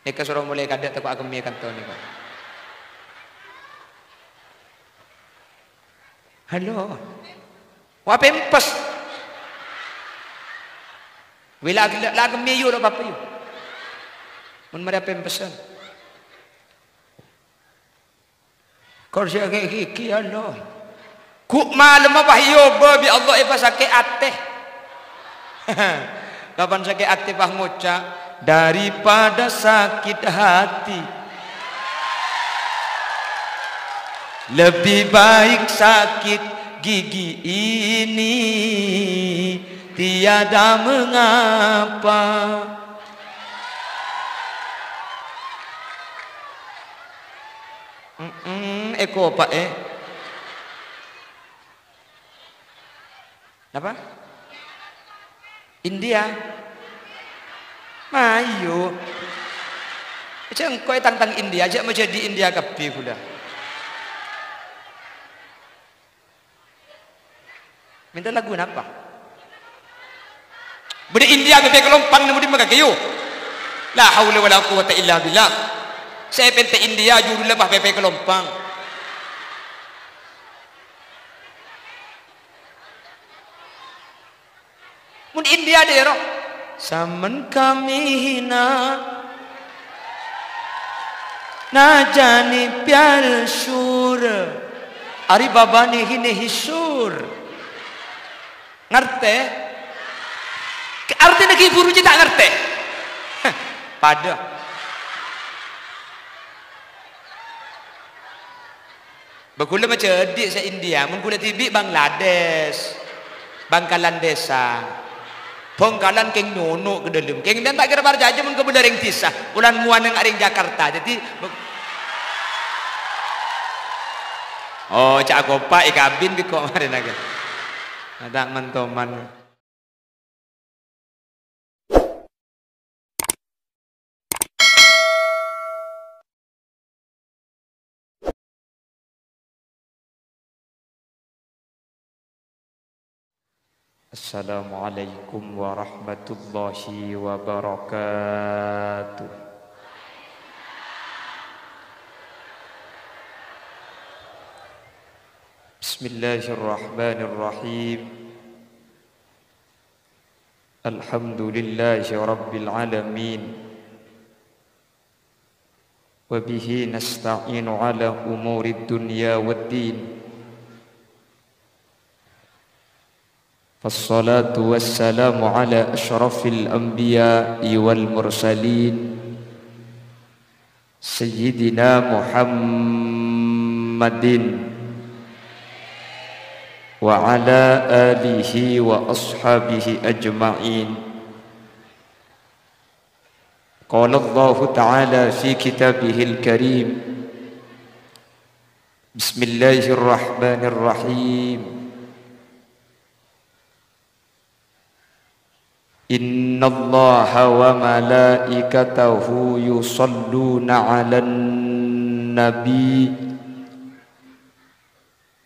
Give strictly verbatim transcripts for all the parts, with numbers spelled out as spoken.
Èkasoro molè kadâ' tako' akemmè kanto nèko. Halo. Wa pempes. Wi la, la, la akemmè yu, la apa yu. Mon marè apempesan. Kor sè akè' gigi, ya Allah. Ghu' malemma pas èobâ bi' Allah èpasakè' atè. Kapan sakè' atè pas ngoca', "Daripada sakit hati, lebih baik sakit gigi ini tiada mengapa." Mm-mm, èkopa', eh. Napa? India? Mayu. Jhâ' engko' ètangtang India, jhâ' majhâdhi India kabbhi ghulâ. Mènta lagu napa? Bâdâ India pèpè kalompang nèmo dimma kakè, yu? La haula wala quwwata illa billah. Sè pènta India judhulla pas pèpè kalompang. Mon India dâ'iyâ rowa, "Samen kami hina, na jani pyal sur, ari babani hine hisur." Ngartè? Artèna ghi' buru jiyâ ta' ngartè. Heh, padâ. Bâ ghulâ majhâdhi sè India, mon ghulâ dhibi' Bangladesh, Bangkalan Desa. Bangkalan kèng nyono' ka dâlem. Kèng sampèyan ta' kèra parcajâ mon kabâlâ rèng dhisa. Polana ngowa neng arèng Jakarta. Dhâddhi, oh, ca'na kopa' èkabin bi' ko' marèna kè. Ta' man-toman. Assalamualaikum warahmatullahi wabarakatuh. Bismillahirrahmanirrahim. Alhamdulillahi rabbil alamin. Wa bihi nasta'inu ala umurid dunya wad din. Wassalatu wassalamu ala asyrafil anbiya'i wal mursalin, Sayyidina Muhammadin wa ala alihi wa ashabihi ajma'in. Qala Allahu ta'ala fi kitabihil karim, bismillahirrahmanirrahim. Innallaha wa malaikatahu yusalluna 'alan nabi.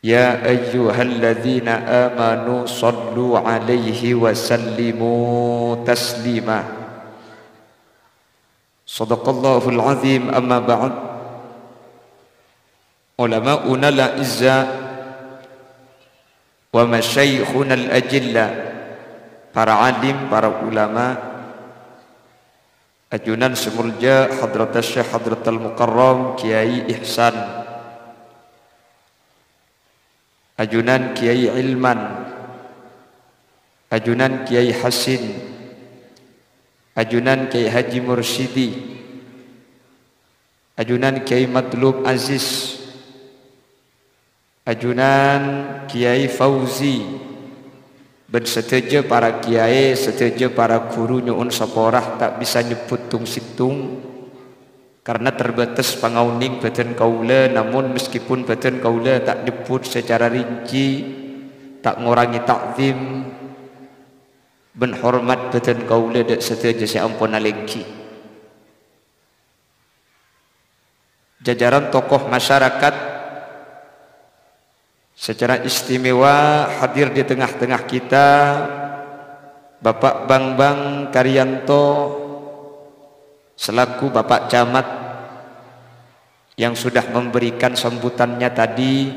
Ya ayyuhalladzina amanu sallu 'alaihi wa sallimu taslima. Shadaqallahul 'azim, amma ba'd. Ulama'unal a'izza wa masyayikhunal ajilla, para alim, para ulama, ajunan sè molja Hadratus Syekh Hadratul Mukarram Kiai Ihsan, ajunan Kiai Ilman, ajunan Kiai Hasin, ajunan Kiai Haji Mursyidi, ajunan Kiai Matlub Aziz, ajunan Kiai Fauzi, bân sadhâjâ para kiai, sadhâjâ para ghuru nyo'on sapora ta' bisa nyebbhut tong-sèttong, karna terbatas pangaonèng bhâdhân kaulâ, namon meskipun bhâdhân kaulâ ta' nyebbhut sacara rinci, ta' ngorangè ta'zim bân hormat bhâdhân kaulâ dâ' sadhâjâ sè ampon alèngghi. Jajaran tokoh masyarakat, secara istimewa hadir di tengah-tengah kita, Bapak Bambang Karyanto, selaku Bapak Camat yang sudah memberikan sambutannya tadi,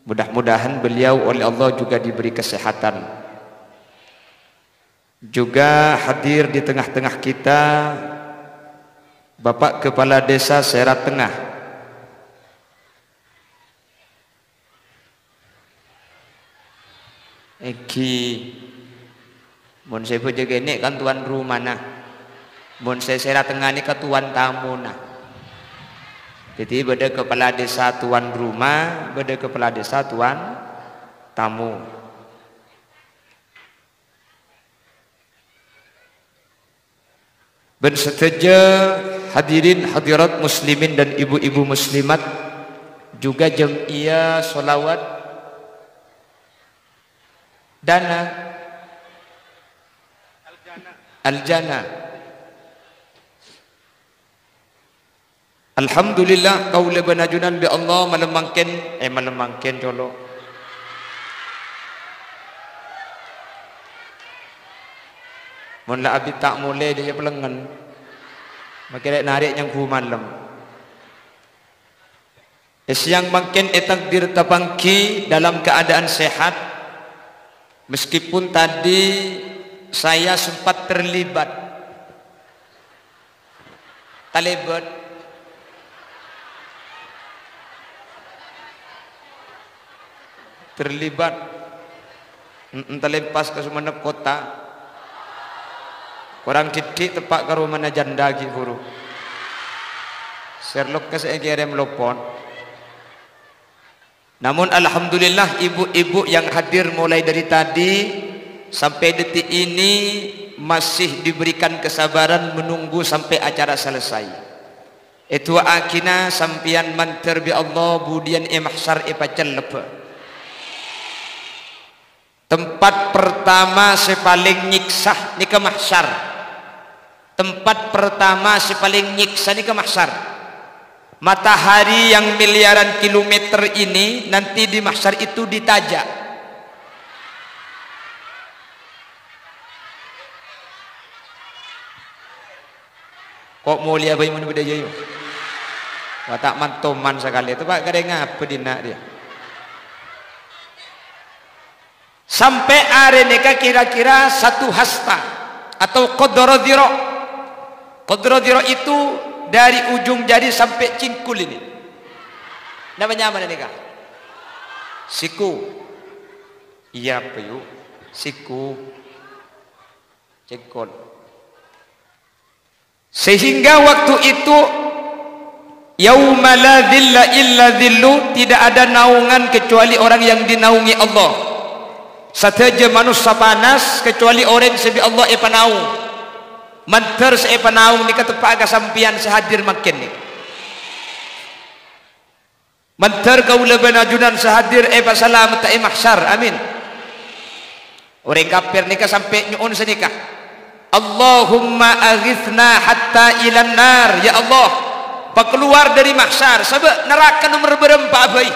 mudah-mudahan beliau oleh Allah juga diberi kesehatan. Juga hadir di tengah-tengah kita Bapak Kepala Desa Sera Tengah. Èngghi, mon sè bâjâ kènè' kan tuan rumana. Mon sè Sera Tengah nèka tuan tamona. Jadi bâdâ kepala desa tuan rumah, bâdâ kepala desa tuan tamu. Bân sadhâjâ hadirin hadirat muslimin dan ibu-ibu muslimat, juga jam'iyah sholawat Dana Aljana. Alhamdulillah, kaulâ bân ajunan bi' Allah malem mangkèn, eh, malem mangkèn colo'. Mon la abit ta' molè, dhâ' iyâ pelengngen. Makè rè' narè' nyangghu malem. Eh, sèyang mangkèn ètakdir tapangghi dalam keadaan sehat, meskipun tadi saya sempat terlibat. Talèbât. Terlibat. Mm-mm, talèmpas ka Sumenep Kota. Korang dhiddhi' teppa' ka romana janda ghi' bhuru. Sherlock-a sè èkèrèm lopot. Namun, alhamdulillah, ibu-ibu yang hadir mulai dari tadi sampai detik ini masih diberikan kesabaran menunggu sampai acara selesai. Èdu'aaghina sampèyan mandhâr bi' Allah budiyân è mahsyar èpacellebbhâ. Tempat pertama sè palèng nyiksa nèka mahsyar. Tempat pertama sè palèng nyiksa nèka mahsyar. Matahari yang miliaran kilometer ini nanti di mahsyar itu ditajak. Ko' molèya bhâi mon bâdâ iyâ, yu. Wah, ta' man-toman sakalè. Coba karè ngapa dinna' rèya? Sampè' arè nèka kira-kira satu hasta atau qadra dhira'. Qadra dhira' itu dari ujung jari sampè' cèngkul ini. Napa nyamana nèka? Siku. Iyâ, apa, yu? Siku. Cèngkol. Sehingga waktu itu, "Yauma la dhilla illa dhillu," tidak ada naungan kecuali orang yang dinaungi Allah. Sadhâjâ manossa panas kecuali orèng sè bi' Allah èpanaung. Mandhâr sè èpanaung nèka teppa'a ka sampèyan sè hadir mangkèn nèka. Mandhâr kaulâ bân ajunan sè hadir èpasalamedhâ è mahsyar. Amin. Orèng kafir nèka sampè' nyo'on sanèka, "Allahumma aghitsna hatta ilan nar." Ya Allah, pakalowar dâri mahsyar, sabâ' naraka nomer bârâmpa'a bhâi.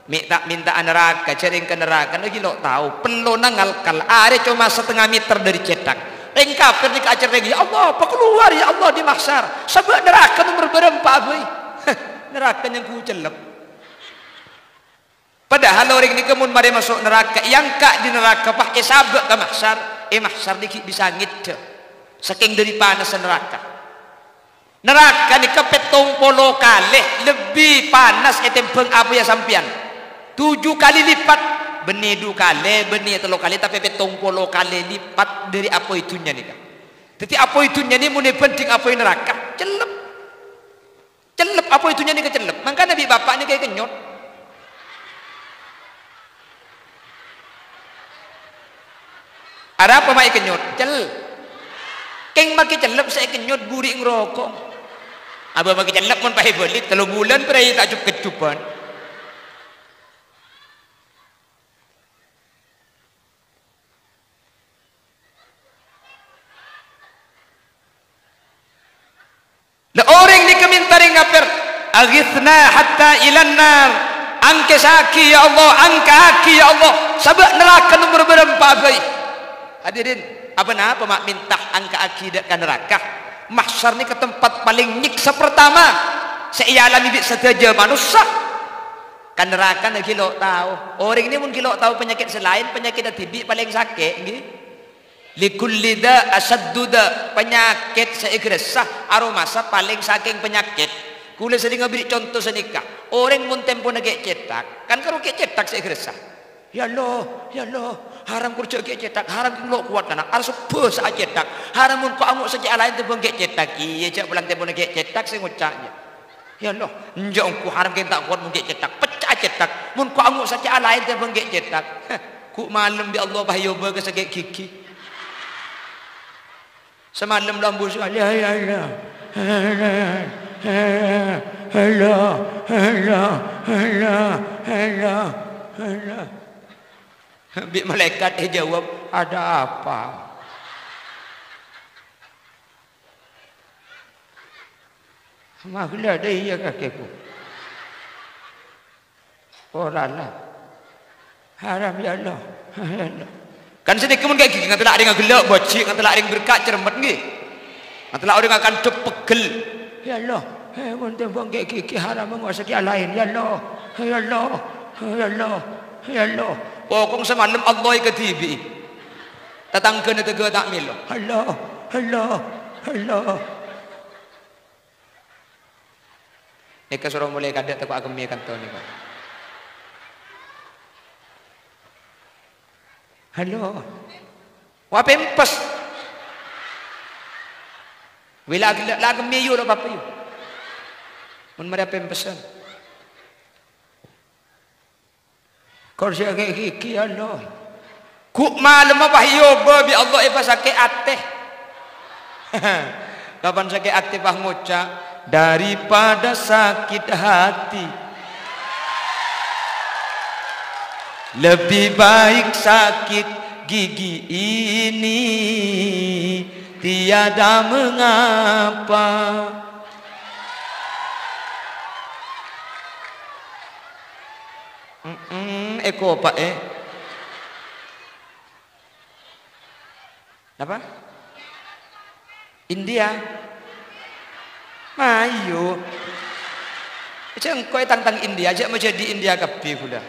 Mè' ta' mènta'a naraka, jhârèng ka naraka, lagi lo' tao, pellona ngalkal, arè coma satengnga mèter dâri cèthak. Rèng kafir nèka acerrèng, "Ya Allah, pakalowar, ya Allah, di mahsyar. Sabâ' naraka nomer bârâmpa'a bhâi." Naraka nyangghu cellep. Padahal orèng nèka mon marè maso' naraka, èangka' dâri naraka, pas èsabâ' ka mahsyar, è mahsyar nèka ghi' bisa ngèddhâ. Sakèng dâri panassa naraka. Naraka nèka pèttong polo kalè lebbi panas ètèmbhâng apoyya sampèyan. Tuju kalè lipat, bânnè du kalè, bânnè tello kalè, tapè pèttong polo kalè lipat dâri apoy dhunnya nèka. Dhâddhi apoy dhunnya nèka mon èbhândhing apoy naraka, cellep. Cellep, apoy dhunnya nèka cellep. Mangkana bi' bapa' nèka èkennyot. Arapa ma' èkennyot? Cel-, kèng makè cellep sè èkennyot buri' ngroko'. Abâ' makè cellep mon pas èbâli, tello bulân bhârâi ta' jup-kejjubân. La orèng nèka mènta rèng kafir, "Aghitsna hatta ilan nar." Angkèsaghi, ya Allah, angka'aghi, ya Allah, sabâ' naraka nomer bârâmpa'a bhâi. Hadirin, apa-napa ma' mènta angka'aghi dâ' ka naraka? Mahsyar nèka tempat palèng nyèksa pertama sè èalamè bi' sadhâjâ manossa. Ka naraka nèka ghi' lo' tao. Orèng nèka mon ghi' lo' tao panyakèt sè laèn, panyakèt dhibi' palèng sakè', ngghi. Likulli da' asyaddu da', panyakèt sè èghârassa aromasa palèng sakèng panyakèt. Kaulâ serrèng aberri' conto sanèka. Orèng mon tempona ghi' cètak, kan karo ghi' cètak sè èghârassa. "Ya Allah, ya Allah, haram korja ghi' cètak, haram ghi' lo' kowat kana, arep sebbhâ sè acètak, haram mon ko' ango' sè cè' laèn tèmbhâng ghi' cètak." Iyâ, jhâ' polana tempona ghi' cètak sè ngoca', iyâ. "Ya Allah, enjâ' ongghu haram ghi' ta' kowat mon ghi' cètak, pecca' acètak, mon ko' ango' sè cè' laèn tèmbhâng ghi' cètak." Heh, ghu' malem bi' Allah pas èobâ ka sakè' ghighi. Samalem lambus, "Allah, Allah, Allah, Allah." Bi' malaèkat èjâwâb, "Ada apa?" Maghla dâ' iyâ kakèku. Ora la. Haram, ya Allah. Ya Allah. Kan sanèka mon ghi' ghighi ngantè la' orèng aghellâ', bâji' ngantè la' orèng berka' cermet, ngghi. Ngantè la' orèng akandhep peggel. Ya Allah, eh, mon tèmbhâng ghi' ghighi haram, mon sakè' laèn. Ya Allah, ya Allah, ya Allah, ya Allah. Pokok samalem Allah èkadhibi'i. Tatangghâna tèghâ ta' mèlo. Allah, Allah, Allah. Nèka soro molè kadâ' tako' akemmè kanto nèka. Halo. Wa pempes. Wila gella' la akemmè yu lo' papa yu. Mon marè pempesan. Kor sè akè' ghighi, ya Allah. Ghu' malemma pas èobâ bi' Allah èpasakè' atè. Kapan sakè' atè pas ngoca', "Daripada sakit hati, lebih baik sakit gigi ini tiada mengapa." Mm-mm, èkopa', eh. Napa? India? Mayu. Jhâ' engko' ètangtang India, jhâ' majhâdhi India kabbhi ghulâ.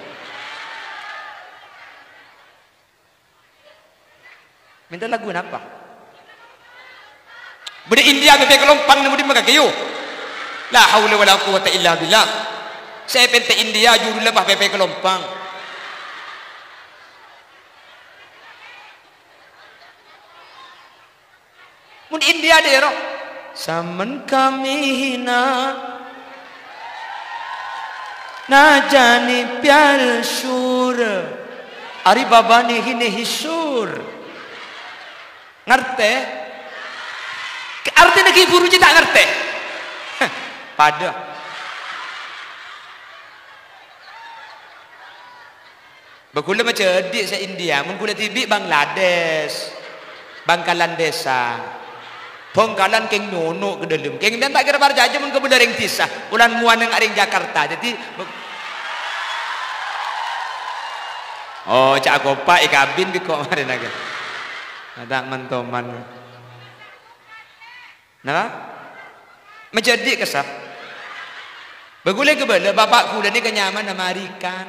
Mènta lagu napa? Bâdâ India pèpè kalompang nèmmo dimma kakè yu? La haula wala quwwata illa billah. Sè pènta India judhulla pas pèpè kalompang. Mon India dâ'râ, "Samen kami hina, najani pial sur, ari babani hine hisur." Ngartè? Artèna ghi' bhuru jiyâ ta' ngartè? Heh, padâ. Bâ ghulâ majhâdhi sè India, mon ghulâ dhibi' Bangladesh, Bangkalan Desa. Bangkalan kèng nyono' ka dâlem. Kèng sampèyan ta' kèra parcajâ mon kabâlâ rèng dhisa, polana ngowanèng rèng Jakarta. Dhâddhi, oh, ca'na kopa' èkabin bi' ko' marèna kè. Ta' man-toman. Napa? Majhâdhi kassa. Bâ ghulâ kabâlâ, bapa' ghulâ nèka nyamana Marikan.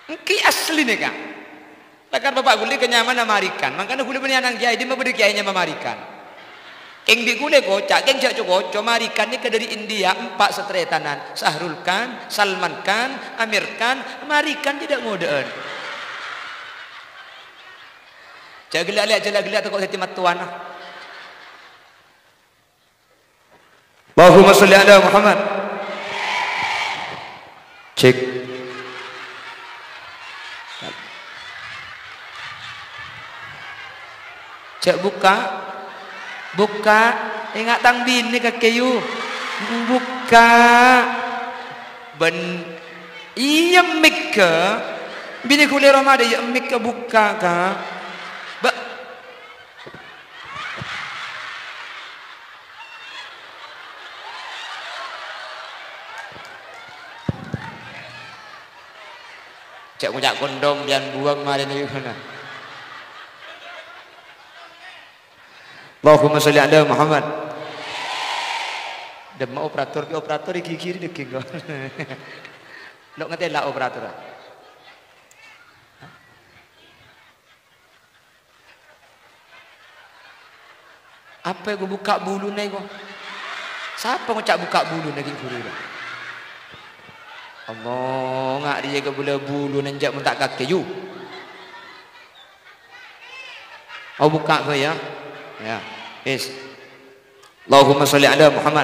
Èngghi asli nèka. Lakar bapa' ghulâ nèka nyamana Marikan. Mangkana ghulâ bânnè ana' kèyaè, dimma bâdâ kèyaè nyama Marikan. Kèng bi' ghulâ koca', kèng jhâ' co-ngoco, Marikan nèka dâri India, empa' sataretanan. Sahrul Khan, Salman Khan, Amir Khan, Marikan jiyâ dâ' ngodâ'ân. Jhâ' ghellâ' lè', jhâ' la ghellâ' tako' dhâddhi mattowana. Allahumma sholli ala Muhammad. Cek. Jhâ' bukka'. Bukka'. Enga' tang binè kakè yu. Bukka'. Bân, iyâ, mèkka. Binè ghulâ roma dâ', iyâ, mèkka bukka', Ka'. Ba-, Jhâ' ngoca' kondhom, biyân buwâng marèna yu ghâna. Allahumma sholli ala Muhammad. Dâmma operator, bi' operator ghi-ghiri dâgging kok. Lo' ngatela operator. Apa ghu bukka' buluna ghu? Sapa ngoca' bukka' buluna ghi' ghuru ra? Allah, nga' rèya kabâlâ buluna enjâ' mon ta' kakè, yu. Oh, bukka' ghu, ya. Ya. Wis. Allahumma sholli ala Muhammad.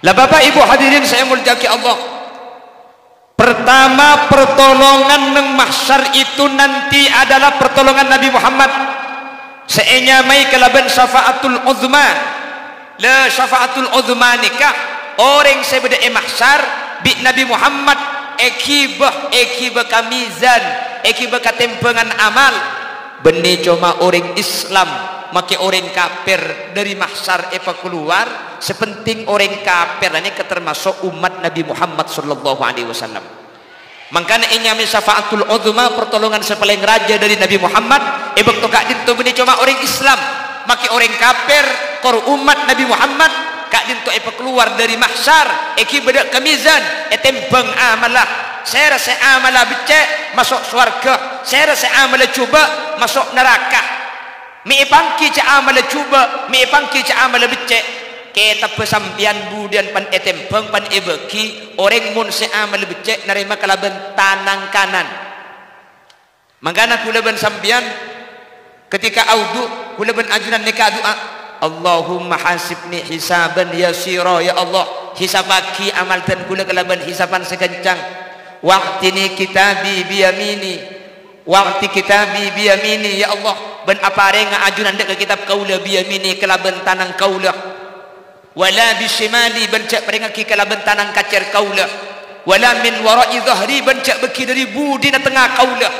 Lah, Bapak Ibu hadirin sè èmoljâ'aghi Allah. Pertama, pertolongan neng mahsyar itu nanti adalah pertolongan Nabi Muhammad sè ènyamaè kalabân syafa'atul uzma. La syafa'atul uzma nèka orèng sè bâdâ è mahsyar bi' Nabi Muhammad èghibâ, èghibâ ka mizan, èghibâ ka tèmbhângan amal. Bânnè coma orèng Islam, makè orèng kafir dâri mahsyar èpakalowar, sè pentèng orèng kafir nèka termaso' ommat Nabi Muhammad sallallahu alaihi wasallam. Mangkana ènyamaè syafa'atul uzma, pertolongan sè palèng rajâ dâri Nabi Muhammad, è bâkto ka'dinto bânnè coma orèng Islam, makè orèng kafir, kor ommat Nabi Muhammad, ka'dinto èpakalowar dâri mahsyar, èghibâ dâ' ka mizan, ètèmbhâng amalla. Sèra sè amalla beccè', maso' sowarghâ. Sèra sè amalla jhubâ', maso' naraka. Mè' èpangghi jhâ' amalla jhubâ', mè' èpangghi jhâ' amalla beccè'. Kètabbhâ sampèyan budiyân pan ètèmbhâng, pan èbâghi, orèng mon sè amalla beccè' narèma kalabân tanang kanan. Mangkana kaulâ bân sampèyan, ketika awudu, kaulâ bân ajunan nèka adu'a, "Allahumma hasibni hisaban yasira, ya Allah, hisabaghi amal dhân kaulâ kalabân hisaban sè ghâncang. Wa'tini kitabi biyamini, wa'ti kitabi biyamini, ya Allah, bân aparènga ajunan dâ' ka kètab kaulâ biyamini kalabân tanang kaulâ." "Wala bisyimali," bân jhâ' parèngaghi kalabân tanang kacèr kaulâ. "Wala min wara'i dhahri," bân jhâ' bâghi dâri budina tengnga kaulâ.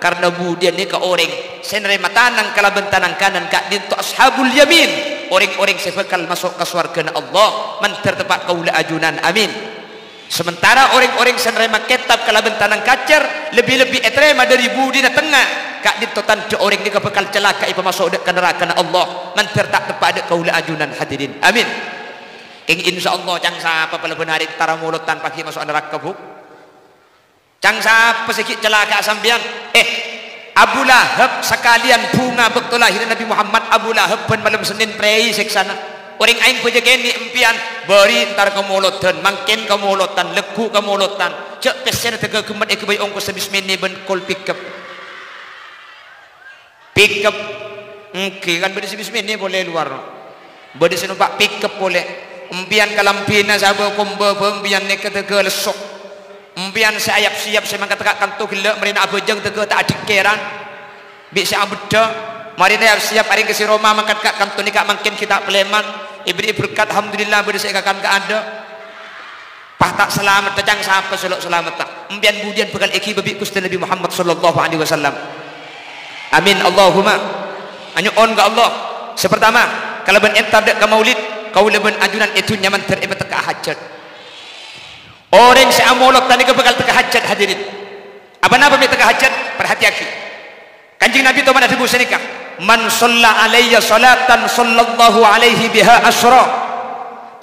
Karna budiyân nèka orèng sè narèma tanang kalabân tanang kanan ka'dinto ashabul yamin, orèng-orèng sè bhâkal maso' ka sowarghâna Allah, mandhâr teppa' kaulâ ajunan. Amin. Sementara orèng-orèng sè narèma kètab kalabân tanang kacèr, lebbi-lebbi ètarèma dâri budina tengnga, ka'dinto tandhâ orèng nèka bhâkal calaka èpamaso' dâ' ka narakana Allah, mandhâr ta' teppa' dâ' kaulâ ajunan, hadirin. Amin. Kèng, insyaallah, ca'na sapa palabân arè entara molodhân paghi' maso' naraka, Bu? Ca'na sapa sè ghi' calaka'a sampèyan? Eh, Abu Lahab sakalèyan bhunga bâkto lahèrra Nabbhi Muhammad, Abu Lahab bân malem Sennèn prèi sèksana. Orèng aèng bâjâ kènè' empèyan, bâri' entar ka molodhân, mangkèn ka molodhân, lagghu' ka molodhân. Jhâ' pèssèna dâgâ ghemmet èghâbây ongkossa bis mini bân kol pickup. Pickup. Èngghi, kan bâdâ sè bis mini polè lowar. Bâdâ sè nompa' pickup polè. Empèyan kalambhina sabâ kombâ bâ empèyan nèka dâgâ lesso. Empèyan sè ayap-sèyap sè mangkat ka kanto ghellâ' marèna abhâjâng dâgâ ta' adhingkèran. Bi' sè abeddhâ, marèna ayap-sèyap arèng ka sè roma mangkat ka kanto nèka mangkèn ghi' ta' palèman. Èberri'i berkat, alhamdulillah, bâdâ sè èkakan kaadâ'. Pas ta' salamet, ca'na sapa sè lo' salamet, ta'? Empèyan budiyân bhâkal èghibâ bi' Ghustè Nabbhi Muhammad sallallahu alaihi wasallam. Amin, Allahumma. Anyo'on ka Allah. Sè partama, kalabân entar dâ' ka maulid, kaulâ bân ajunan è dhunnya mandhâr èpatekka'a hajhât. Orèng sè amolod ghânèka bhâkal tekka hajhât, hadirin. Apa-napa mè' tekka hajhât? Parhatèyaghi. Kanjeng Nabbhi toman adhâbu sanèka, "Man shalla alayya shalatan shallallahu alaihi biha asyra."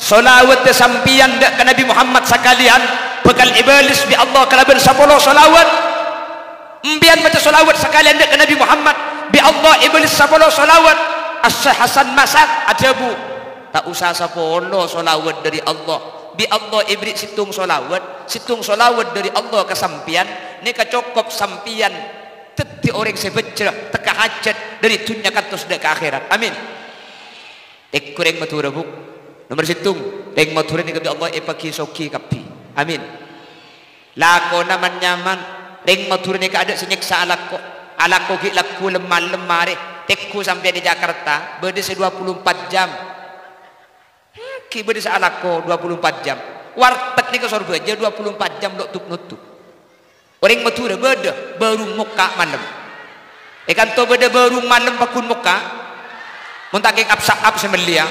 Shalawat sampèyan dâ' ka Nabbhi Muhammad sakalèyan bhâkal èbâles bi' Allah kalabân sapolo shalawat. Empèyan maca shalawat sakalèyan dâ' ka Nabbhi Muhammad, bi' Allah èbâles sapolo shalawat. Asy-Syaikh Hasan Mas'ad adhâbu, "Ta' osa sapolo shalawat dâri Allah. Bi' Allah èberri' sèttong shalawat, sèttong shalawat dâri Allah ka sampèyan, nèka cokop sampèyan dhâddhi orèng sè bhâjjhrâ tekka hajhât dâri dhunnya kantos dâ' ka akhèrat." Amin. Tèngghu rèng Madhurâ, Bu. Nomer sèttong, rèng Madhurâ nèka bi' Allah èpaghi soghi kabbhi. Amin. Lakona man-nyaman, rèng Madhurâ nèka adâ' sè nyèksa alako. Alako ghi' lagghu' lem-malem marè. Tèngghu sampèyan è Jakarta, bâdâ sè dua puluh empat jam. Èngghi bâdâ sè alako dua puluh empat jam. Warteg nèka Sorbhâjâ dua puluh empat jam lo' tup-notup. Orèng Madhurâ bâdâ bârung mokka' malem. È kanto bâdâ bârung malem pagghun mokka'. Mon ta' kèng ap-sa'ap sè mellèya.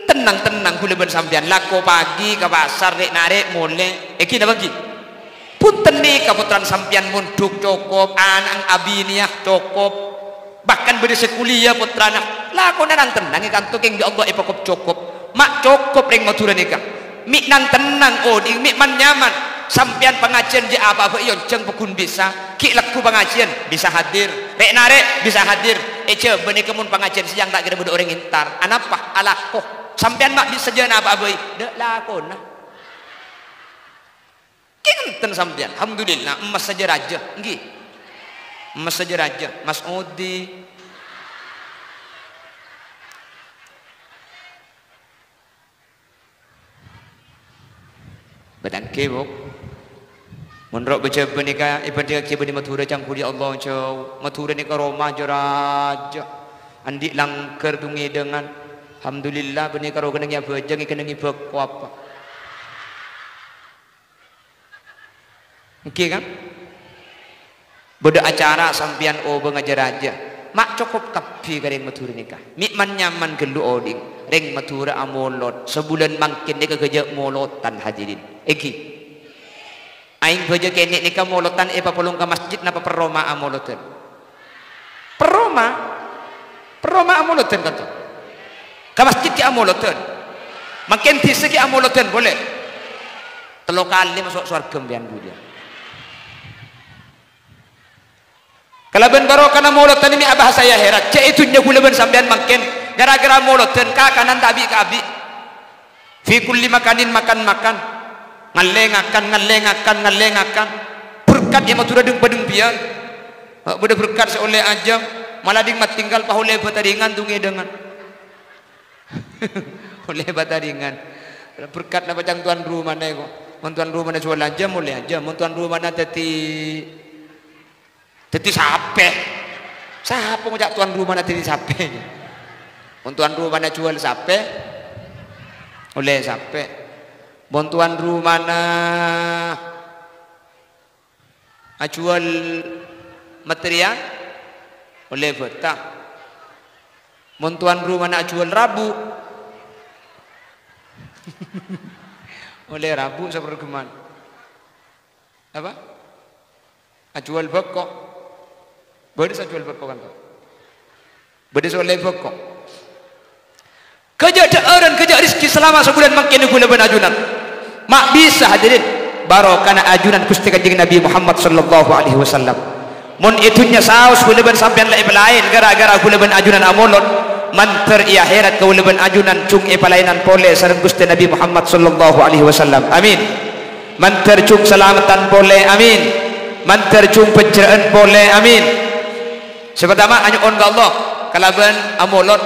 Tennang-tennang kaulâ bân sampèyan, lako pagi ka pasar, rè'-narè' molè. Èngghi napa èngghi? Bhunten nèka pottrana sampèyan mondhuk cokop, ana'na abinèya cokop. Bahkan bâdâ sè kuliah pottrana, lakona nan-tennang è kanto kèng bi' Allah èpakop-cokop. Ma' cokop rèng Madhurâ nèka. Mè' nan-tennang odi', mè' man-nyaman. Sampèyan pangajiyân jâ' apa bhâi onjhâng pagghun bisa. Ghi' lagghu pangajiyân, bisa hadir. Rè'-narè' bisa hadir. È Jhâbâ nèka mon pangajiyân sèyang ta' kèra bâdâ orèng entar. Anapa? Alako. Sampèyan ma' bisa jâ' napa bhâi? Dâ' lakona. Kèng enten sampèyan, alhamdulillah, emmas sajâ rajâ, èngghi. Emmas sajâ rajâ, Mas Odi. Bâdâ èngghi, Bu. Mon ro' bâjâ bânnè ka, èbhândhingngaghi bânnè Madhurâ cangghul, ya Allah, jhâu. Madhurâ nèka roma jâ rajâ. Andi' langghâr dhung-ngèdhângan. Alhamdulillah, bânnè karo kennengngi abhâjâng, èkennengngi bhâko apa. Èngghi, kan? Bâdâ acara sampèyan obâng ajâ rajâ. Ma' cokop kabbhi ka rèng Madhurâ nèka. Mè' man-nyaman ghâllu odi'. Rèng Madhurâ amolod. Sabulân mangkèn nèka ghâjâ' molodhân, hadirin. Èngghi. Aèng bâjâ kènè' nèka molodhân èpapolong ka masjid napa perroma amolodhân? Perroma. Perroma amolodhân, kanto. Ka masjid ghi' amolodhân. Mangkèn dhisa ghi' amolodhân polè. Tello kalè maso' sowarghâ sampèyan, Bu, ya. Kalabân barokana molodhân mè' abhâsa è akhèrat. Jâ' è dhunnya ghulâ bân sampèyan mangkèn, gara-gara molodhân kakanan ta' bi' ka abi'. Fi kulli makanin makan-makan. Ngallè ngakan, ngallè ngakan, ngallè ngakan. Berkat è Madhurâ dhâng-padhâng biyân. Bâdâ berkat sè ollè ajâm, mala dhing matinggal pas ollè bâtaringan dhung-ngèdhângan. Ollè bâtaringan. Berkat napa ca'na tuan rumana èko. Mon tuan rumana jhuwâl ajâm, ollè ajâm. Mon tuan rumana dhâddhi Dhâddhi sapè. Sapa ngoca' tuan rumana dhâddhi sapè? Mon tuan rumana jhuwâl sapè, ollè sapè. Mon tuan rumana ajhuwâl matèrial, ollè bhâta. Mon tuan rumana ajhuwâl rabu, ollè rabu saparghemman. Apa? Ajhuwâl bhâko. Bâdâ sè ajhuwâl bhâko, kanto? Bâdâ sè ollè bhâko. Ghâjâ' dhâ'ârân, ghâjâ' rejhekkè salama sabulân mangkèn ghulâ bân ajunan. Ma' bisa, hadirin. Barokana ajunan Ghustè Kanjeng Nabi Muhammad sallallahu alaihi wasallam. Mon è dhunnya saos ghulâ bân sampèyan la èpalaèn ghârâ-ghârâ ghulâ bân ajunan amolod, mandhâr è akhèrat ghulâ bân ajunan jhung èpalaènan polè sareng Ghustè Nabi Muhammad sallallahu alaihi wasallam. Amin. Mandhâr jhung salameddhân polè, amin. Mandhâr jhung pènjherrâ'ân polè, amin. Sè partama, anyo'on ka Allah kalabân amolod,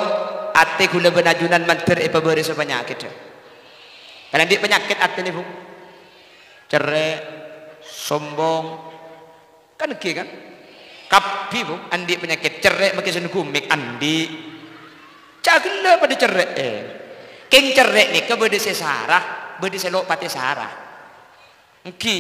atè ghulâ bân ajunan mandhâr èpabârâsa panyakèddhâ. Kan andi' panyakèt atèna, Bu? Cerrè', sombong. Kan èngghi, kan? Kabbhi, Bu, andi' panyakèt cerrè' makè sèn ghumèk, andi'. Ca' ghellâ' padâ cerrè'è. Kèng cerrè' nèka bâdâ sè sara, bâdâ sè lo' patè sara. Èngghi.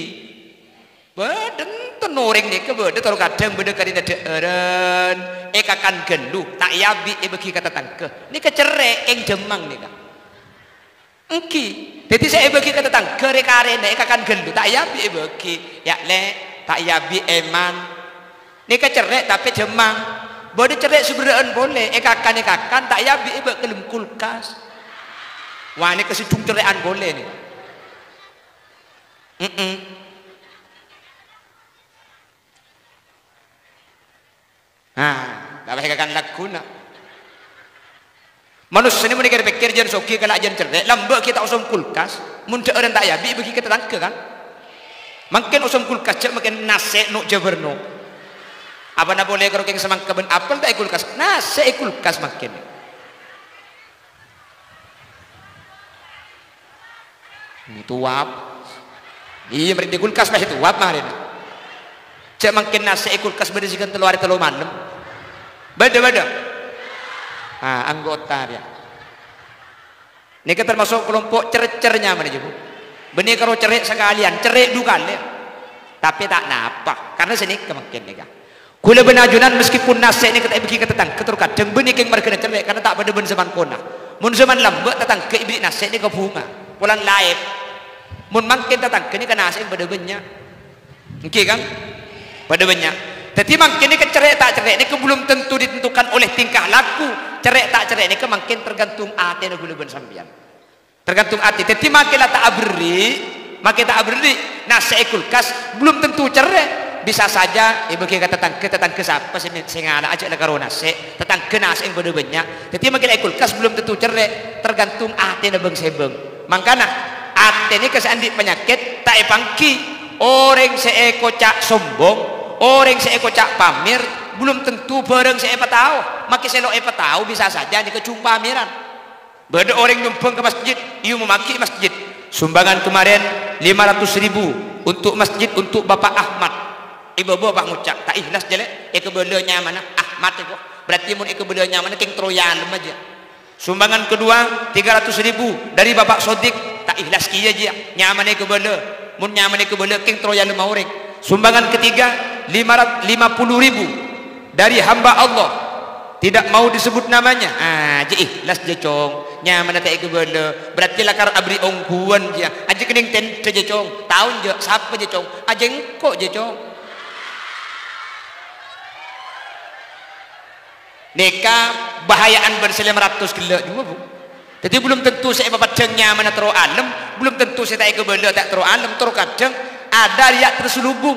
Bâdâ enten orèng nèka bâdâ toro' kadhâng bâdâ karèna dhâ'ârân, èkakan ghâllu, ta' èabi' èbâgi ka tatangghâ. Nèka cerrè' kèng jhemmang nèka. Èngghi. Dhâddhi sè èbâgi ka tatangghâ rè-karèna èkakan ghâllu, ta' èabi' èbâgi. Ya', Lè', ta' èabi' èman. Nèka cerrè' tapè jhemmang. Bâdâ cerrè' sè berrâ'ân polè, èkakan-èkakan, ta' èabi' èbâ' ka dâlem kulkas. Wah, nèka sè jhung cerrè'an polè nèka. Mm-mm. Nah, tapè èkakan lagghuna. Manossa nè mon èkèr-pèkkèr jân soghi kala' jân cerrè', lambâ' ghi' ta' osom kulkas, mon dhâ'ârân ta' èabi' èbâgi ka tatangghâ, kan? Mangkèn osom kulkas jhâ' mangkèn nasè' no' jhâbâr no'. Apana polè karo kèng samangka bân apel ta' è kulkas? Nasè' è kulkas mangkèn. Ini tuap. Iyâ, marè di kulkas pas tuap marèna. Jhâ' mangkèn nasè' è kulkas bâdâ sè kan tello arè tello malem. Bâdâ, bâdâ. Ah, anggota rèya. Nèka termasuk kelompok cercer nyamana, Bu. Bânnè karo cerrè' sakalèyan, cerrè' du kalè. Tapè ta' napa, karna sè nèka mangkèn nèka. Ghulâ bân ajunan, meskipun nasè' nèka ta' èbâgi ka tatangghâ, toro' kadhâng bânnè kèng marghâna cerrè', karna ta' padâ bân zaman kona. Mon zaman lambâ', tatangghâ èbâghi nasè' nèka bhunga, polana laèp. Mon mangkèn tatangghâ nèka nasè'na padâ bânnya'. Èngghi, kan? Padâ bânnya'. Dhâddhi, mangkèn nèka cerrè' ta' cerrè' nèka belum tentu ditentukan oleh tingkah laku. Cerrè' ta' cerrè' nèka mangkèn tergantung atèna kaulâ bân sampèyan. Tergantung atè. Dhâddhi, makè la ta' aberri', makè ta' aberri', nasè' è kulkas belum tentu cerrè'. Bisa saja èbâghi ka tatangghâ, tatangghâ sapa sè, sè ngala' ajâ' la karo nasè'. Tatangghâ nasè'na bâdâ bânnya'. Dhâddhi, makè la è kulkas belum tentu cerrè', tergantung atèna bâng-sèbâng. Mangkana, atè nèka sè andi' panyakèt ta' èpangghi. Orèng sè èkoca' sombong, orèng sè èkoca' pamèr, belum tentu bârâng sè èpatao. Makè sè lo' èpatao bisa saja nèka jhung pamèran. Bâdâ orèng nyombang ka masjid, èomomaghi masjid. Sumbangan kemarin lima ratus ribu untuk masjid untuk Bapak Ahmad. È bâbâ pas ngoca', "Ta' èhlas jâ, Lè', èkabâlâ nyamana Ahmad èko." Berarti mon èkabâlâ nyamana kèng terro èalem ajâ. Sumbangan kedua, tiga ratus ribu dari Bapak Sodik. Ta' èhlas kèya jiyâ, nyamana èkabâlâ. Mon nyamana èkabâlâ, kèng terro èalem orèng. Sumbangan ketiga, lima ratus lima puluh ribu dari hamba Allah. Tidak mau disebut namanya. Ah, jiyâ èhlas jiyâ, Cong. Nyamana ta' èkabâlâ. Berarti lakar aberri' ongghuwân jiyâ. Ajâ kennèng tèndhâ jiyâ, Cong. Taon jiyâ, sapa jiyâ, Cong? Ajâ engko' jiyâ, Cong. Nèka bahaya'an bân sè lèma ratos ghellâ' jiyâ, Bu. Dhâddhi, belum tentu sè èpapeddhâng nyamana terro alem, belum tentu sè ta' èkabâlâ ta' terro alem, terkadhâng ada riya' terselubung.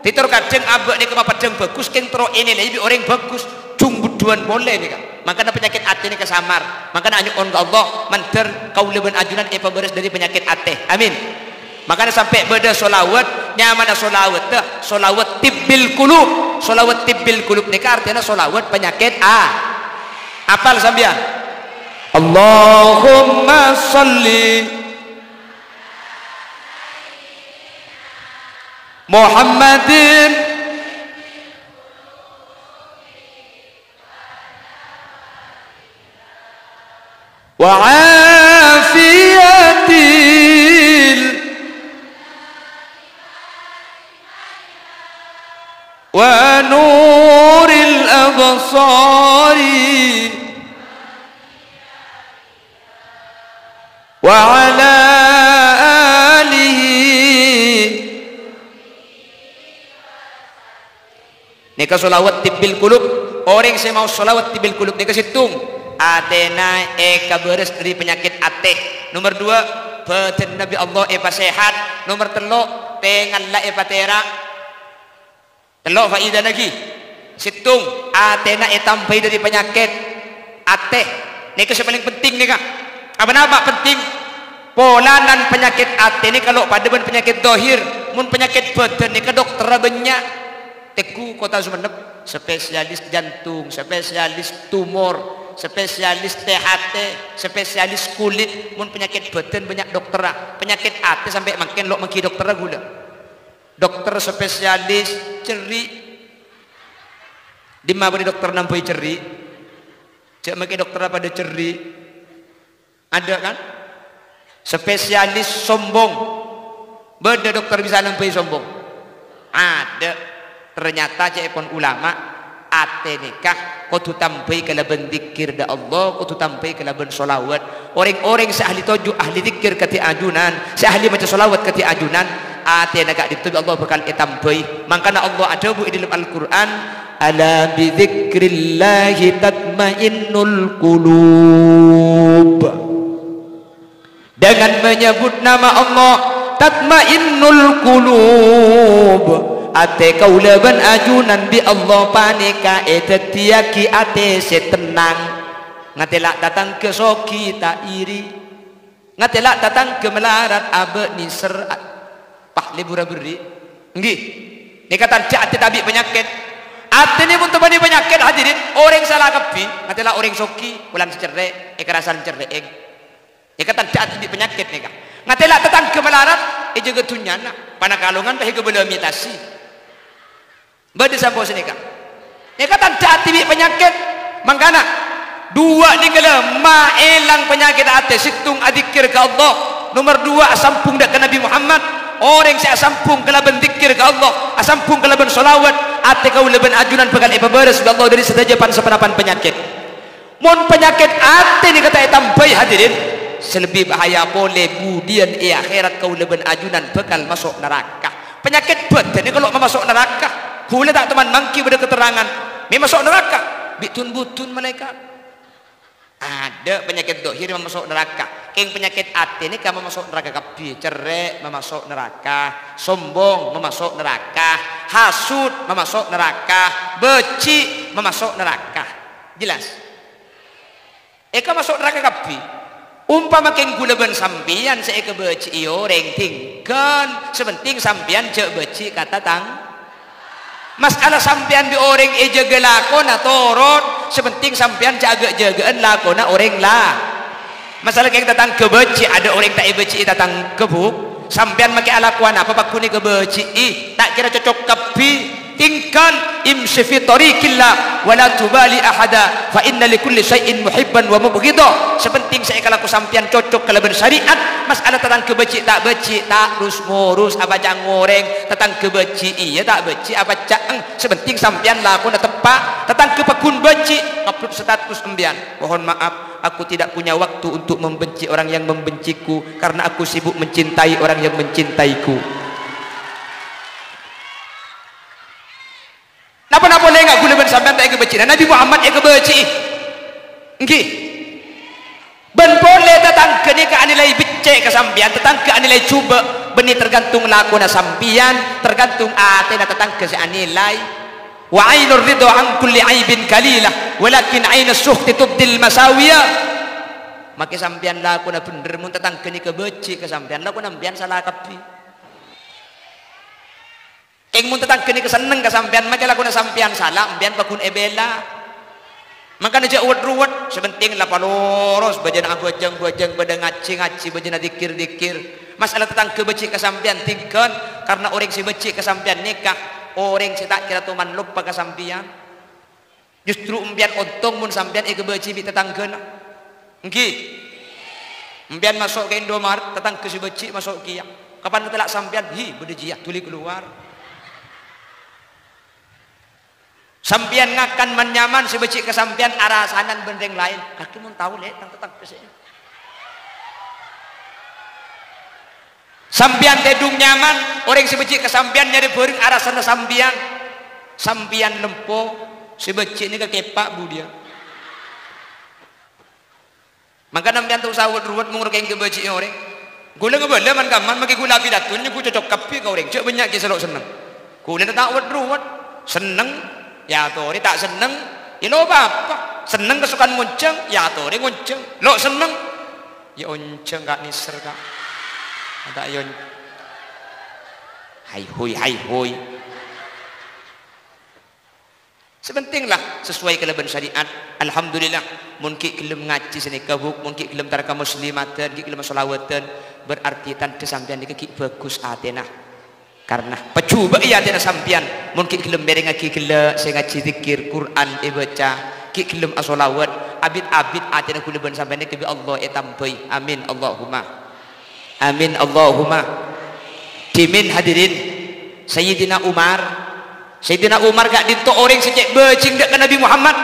Dhâddhi, terkadhâng abâ' nèka mapeddhâng bhâghus, kèng terro ènilai bi' orèng bhâghus, jhung bhuddhuwân polè nèka. Mangkana panyakèt atè nèka samar. Mangkana anyo'on ka Allah, mandhâr kaulâ bân ajunan èpabârâs dâri panyakèt atè. Amin. Mangkana sampè' bâdâ sholawat, nyamana sholawat, eh, sholawat tibbil qulub. Sholawat tibbil qulub nèka artèna sholawat panyakèt a-, apal sampèyan? Allahumma shalli Muhammadin wa afiyatil wa nuril absari wa ala alihi. Nèka sholawat tibbil qulub. Orèng sè maos sholawat tibbil qulub nèka sèttong, atèna èkabârâs dâri panyakèt atè. Nomer duwâ', bhâdhânna bi' Allah èpasèhat. Nomer tello', tèngalla èpatèra'. Tello' faidana ghi. Sèttong, atèna ètambhâi dâri panyakèt atè. Nèka sè palèng penting nèka. Apa-napa penting? Polana panyakèt atè nèka lo' padâ bân panyakèt dhahir. Mon panyakèt bhâdhân nèka dokterra bânnya'. Tèngghu Kota Sumenep, spesialis jantung, spesialis tumor, spesialis T H T, spesialis kulit. Mon panyakèt bhâdhân bânnya' dokterra. Panyakèt atè sampè' mangkèn lo' mangghi dokterra ghulâ. Dokter spesialis cerri'. Dimma bâdâ dokter nambhâi cerri'? Jhâ' makè dokterra padâ cerri'. Adâ', kan? Spesialis sombong. Bâdâ dokter bisa nambhâi sombong? Adâ'. Ternyata ca'èpon ulama, atè nèka kodhu tambhâi kalabân dzikir dâ' Allah, kodhu tambhâi kalabân sholawat. Orèng-orèng sè ahli toju', ahli dzikir kadhi ajunan, sè ahli maca sholawat kadhi ajunan, atèna ka'dinto bi' Allah bhâkal ètambhâi. Mangkana Allah adhâbu è dâlem Al-Qur'an, "Ala bidzikrillahi tatmainnul qulub." Dengan menyebut nama Allah, tatmainnul qulub. Atè kaulâ bân ajunan bi' Allah panèka èdhâddhiyâghi atè sè tennang. Ngatèla' tatangghâ soghi ta' iri. Ngatèla' tatangghâ malarat abâ' nèser a-, pah lebur aberri'. Ènggi. Nèka tandhâ atè ta' bi' panyakèt. Atè nè mon ta' bânnè panyakèt, hadirin, orèng sala kabbhi. Ngatèla' orèng soghi, polana sè cerrè', èkarasan cerrè'è. Nèka tandhâ atè bi' panyakèt nèka. Ngatèla' tatangghâ malarat, èjâgâ dhunnyana. Panakalongan pahèga bâlâ mitasi. Bâdâ sampo sanèka. Nèka tandhâ atè bi' panyakèt. Mangkana, duwâ' nèka la ma' èlang panyakèt atè, sèttong adzikkèr ka Allah. Nomer duwâ' asambhung dâ' ka Nabbhi Muhammad. Orèng sè asambhung kalabân dzikkèr ka Allah, asambhung kalabân sholawat, atè kaulâ bân ajunan bhâkal èpabârâs bi' Allah dâri sadhâjâ pan-saponapan panyakèt. Mon panyakèt atè nèka ta' ètambhâi, hadirin, sè lebbi bahaya polè budiyân è akhèrat kaulâ bân ajunan bhâkal maso' naraka. Panyakèt bhâdhân nèka lo' mamaso' naraka. Ghulâ ta' toman mangghi bâdâ katerrangan, mè' maso' naraka, bi' dun-budun malaèkat. Adâ' panyakèt dhohir mamaso' naraka. Kèng panyakèt atè nèka mamaso' naraka kabbhi. Cerrè' mamaso' naraka, sombong mamaso' naraka, hasut mamaso' naraka, bâji' mamaso' naraka. Jelas? Èkamaso' naraka kabbhi. Ompama kèng ghulâ bân sampèyan sè èkabâji'i orèng, dhingghân, sè pentèng sampèyan jhâ' bâji' ka tatang-, Mas'ala sampèyan bi' orèng èjâgâ lakona torot, sè pentèng sampèyan jhâ' ghâ'-jâghâ'ân lakona orèng la-, Mas'ala kèng tatangghâ bâji', adâ' orèng ta' èbâji'i tatangghâ, Bu'. Sampèyan makè alakowan apa pagghun èkabâji'i, ta' kèra cocok kabbhi. Dhingghân, imshi fi thariqillah, wa la tubali ahada, fa inna li kulli syai'in muhibban wa mubghidha. Sè pentèng sè èkalako sampèyan cocok kalabân syariat. Mas'ala tatangghâ bâji' ta' bâji', ta' rus-ngurus apa ca'na orèng. Tatangghâ bâji' iyâ ta' bâji' apa ca'na. Sè pentèng sampèyan lakona teppa'. Tatangghâ pagghun bâji', ngupload status sampèyan. "Mohon maaf, aku tidak punya waktu untuk membenci orang yang membenciku karena aku sibuk mencintai orang yang mencintaiku." Napa-napa polè nga' ghulâ bân sampèyan ta' èkabâji'na, Nabi Muhammad èkabâji'i. Ènggi. Bân polè tatangghâ nèka anilai beccè' ka sampèyan, tatangghâ anilai jhubâ', bânnè tergantung lakona sampèyan, tergantung atèna tatangghâ sè anilai. "Wa ainur ridha an kulli aibin qalilah, walakin ainus sukhti tubdil masawiya." Makè sampèyan lakona bhendher, mon tatangghâ nèka bâji' ka sampèyan, lakona sampèyan sala kabbhi. Kèng mon tatangghâ nèka senneng ka sampèyan, makè lakona sampèyan sala, sampèyan pagghun èbhilâ. Mangkana jhâ' wet-ruwet, sè pentèng la paloros, bâjâna abhâjâng-bhâjâng, bâdâ ngajhi-ngajhi, bâjâna dikir-dikir. Mas'ala tatangghâ bâji' ka sampèyan dhingghân, karna orèng sè bâji' ka sampèyan nèka orèng sè ta' kèra toman loppa ka sampèyan. Justru empèyan ontong mon sampèyan èkabâji'i bi' tatangghâna. Ènggi? Empèyan maso' ka Indomaret, tatangghâ sè bâji' maso' kèya. Kapan tella' sampèyan, "Hi, bâdâ jiyâ, dhuli kalowar." Sampèyan ngakan man-nyaman sè bâji' ka sampèyan arasanan bân rèng laèn. Kakè mon tao, Lè', tang tatangghâ sè Sampèyan tèdung nyaman, orèng sè bâji' ka sampèyan nyarè bhâreng arasana sampèyan. Sampèyan lempo, sè bâji' nèka kèpa' budiyâ. Mangkana sampèyan ta' osa wet-ruwet mon orèng kèng èkabâji'i orèng. Ghulâ ngabâlâ man-kamman, makè ghulâ apidato nyengghu cocok kabbhi ka orèng, jhâ' bânnya' kèya sè lo' senneng. Ghulâna ta' wet-ruwet. Senneng, èyatorè, ta' senneng, yâ lo' pa-apa. Senneng kasokan ngonjhâng, èyatorè ngonjhâng. Lo' senneng, yâ onjhâng, Ka', nèser, Ka'. Ta' yâ on-, hai, hui, hai, hui. Sè pentèng la sesuai kalabân syariat. Alhamdulillah, mon ghi' ghellem ngajhi sanèka, Bu', mon ghi' ghellem tarka muslimatan, ghi' ghellem sholawatan, berarti tandhâ sampèyan nèka ghi' bhâghus atèna. Karna pajhubâ'i atèna sampèyan, mon ghi' ghellem mèrèngngaghi ghellâ' sè ngajhi dzikir, Qur'an èbâca, ghi' ghellem asholawat, abit-abit atèna ghulâ bân sampèyan nèka bi' Allah ètambâi. Amin, Allahumma. Amin, Allahumma. Dhimèn, hadirin, Sayyidina Umar. Sayyidina Umar ka'dinto orèng sè cè' bhâjing dâ' ka Nabi Muhammad.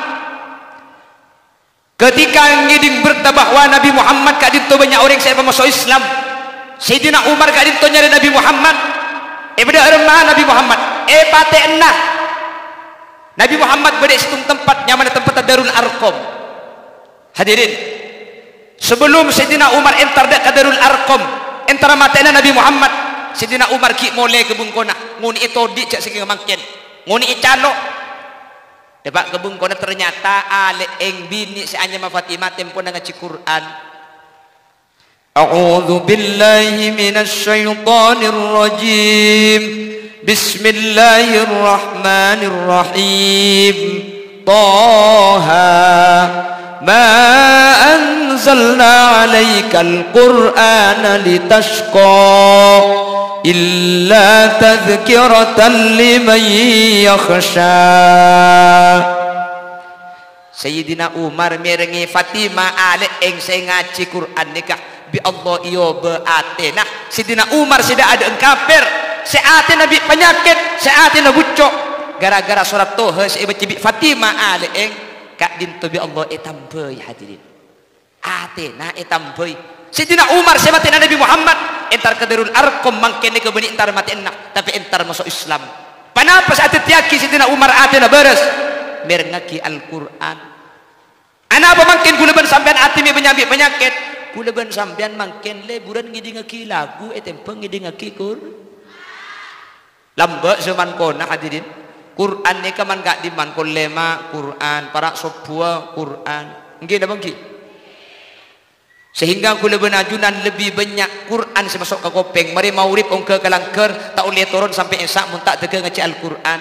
Ketika ngèdhing berta bahwa Nabi Muhammad ka'dinto bânnya' orèng sè èpamaso' Islam, Sayyidina Umar ka'dinto nyarè Nabi Muhammad. È bâdâ è ramma Nabi Muhammad? Èpatè'ana. Nabi Muhammad bâdâ è sèttong tempat, nyamana tempatta Darul Arqam. Hadirin, sabellum Sayyidina Umar entar dâ' ka Darul Arqam, entara matè'ana Nabi Muhammad, Sayyidina Umar ghi' molè ka bengkona, ngonè'è todi' jhâ' sakèng mangkèn. Ngonè'è calo'. Dâpa' ka bengkona, ternyata alè'èng binè' sè anyama Fatimah tempona ngajhi Qur'an. A'udzu billahi minasy syaithanir rajim. Bismillahirrahmanirrahim. Taha. Ma anzalna 'alaikal Qur'ana litasyqa. Illa tadzkiratan liman yakhsha. Sayyidina Umar mèrengngè Fatimah alè'èng sè ngajhi Qur'an nèka, bi' Allah èobâ atèna. Sayyidina Umar sè dâ'-adâ'ân kapèr, sè atèna bi' panyakèt, sè atèna bucco', gara-gara sorat Toha sè èbâca bi' Fatimah alè'èng, ka'dinto bi' Allah ètambâi, hadirin. Atèna ètambâi. Sayyidina Umar sè matè'ana Nabi Muhammad, entar ka Darul Arqam, mangkèn nèka bânnè entar matè'ana, tapè entar maso' Islam. Ponapa sè adhâddhiyâghi Sayyidina Umar atèna bârâs? Mèrengngaghi Al-Qur'an. Anapa mangkèn ghulâ bân sampèyan atè mè' bânnya' bi' panyakèt? Ghulâ bân sampèyan mangkèn lèbhurân ngèdingngaghi lagu ètèmbhâng ngèdingngaghi Qur-, lambâ' zaman kona, hadirin. Qur'an nèka man ka'dimman, kol lèma' Qur'an, para' sobbhuwâ Qur'an. Èngghi napa èngghi? Sehingga ghulâ bân ajunan lebbi bânnya' Qur'an sè maso' ka kopèng. Marè maghrib ongghâ ka langghâr, ta' ollè toron sampè' Isya' mon ta' dâgâ ngajhi Al-Qur'an.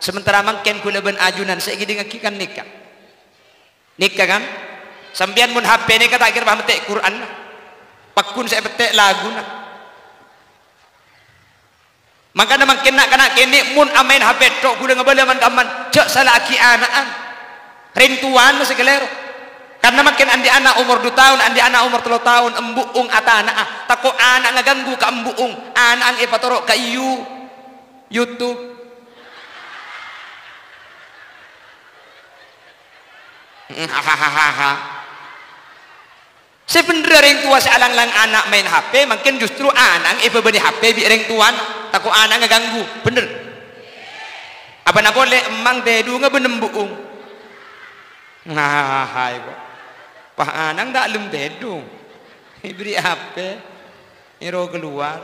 Sementara mangkèn ghulâ bân ajunan sè èkèdingngaghi kan nèka. Nèka kan? Sampèyan mon H P nèka ta' kèra pas mèttè' Qur'anna. Pagghun sè èpèttè' laguna. Mangkana mangkèn na'-kana' kènè' mon amaèn H P tho' ghulâ ngabâlâ man-kamman, jhâ' sala'aghi ana'na. Rèng towana sè kalèro. Karna mangkèn andi' ana' omor du taon, andi' ana' omor tello taon, embu'ung atana'a. Tako' ana' ngaganggu ka embu'ung, ana'na èpatoro' ka iyu-, YouTube. Sè bhendherra rèng towa sè alang-lang ana' maèn H P, mangkèn justru ana'na èbâbâna H P bi' rèng towana, tako' ana'na ngaganggu. Bhendher? Apana polè emma'na tèdungnga bân embu'ung? Nah, hai kok. Pas ana'na ta' lem tèdung. Èbèrri' H P. Èro kalowar.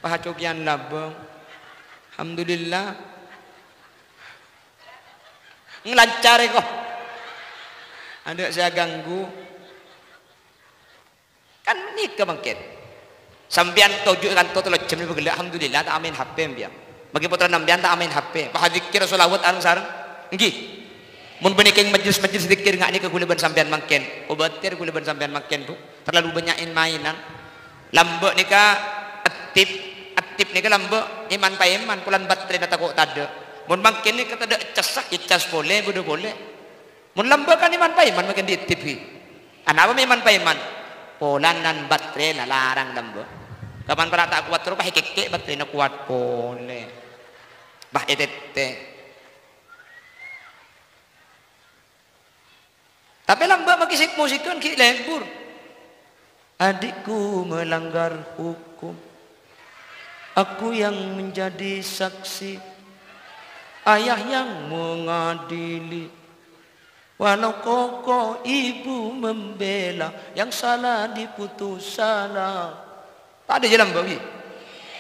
Pas acokèyan labâng. Alhamdulillah. Nglancarè, kok. Adâ' sè aganggu. Kan nèka mangkèn. Sampèyan toju' è kanto tello jam nèka ghellâ', alhamdulillah, ta' amaèn H P, sampèyan. Mangkèn pottrana sampèyan ta' amaèn H P. Pas adzikkèr, shalawat, areng-sareng. Èngghi. Mon bânnè kèng majelis-majelis dzikkèr nga' nèka ghulâ bân sampèyan mangkèn. Kobâtèr ghulâ bân sampèyan mangkèn, Bu. Terlalu bânnya' èn-maènan. Lambâ' nèka ettip, ettip nèka lambâ' èman-paèman, polana baterèna tako' tadâ'. Mon mangkèn nèka tadâ' ècassa, ècas polè, bâdâ polè. Mon lambâ' kan èman-paèman mangkèn èettip, ghi. Anapa mè' èman-paèman? Polana baterèna larang lambâ'. Kapan para' ta' kowat rowa, èkèkkè' baterèna kowat polè. Bâh, ètèttè. Tapè lambâ' makè sik-mosikan ghi' lebur. Adikku melanggar hukum. Aku yang menjadi saksi. Ayah yang mengadili. Walau koko ibu membela, yang salah diputus salah. Tadâ' jhâlân, Pak, ghi.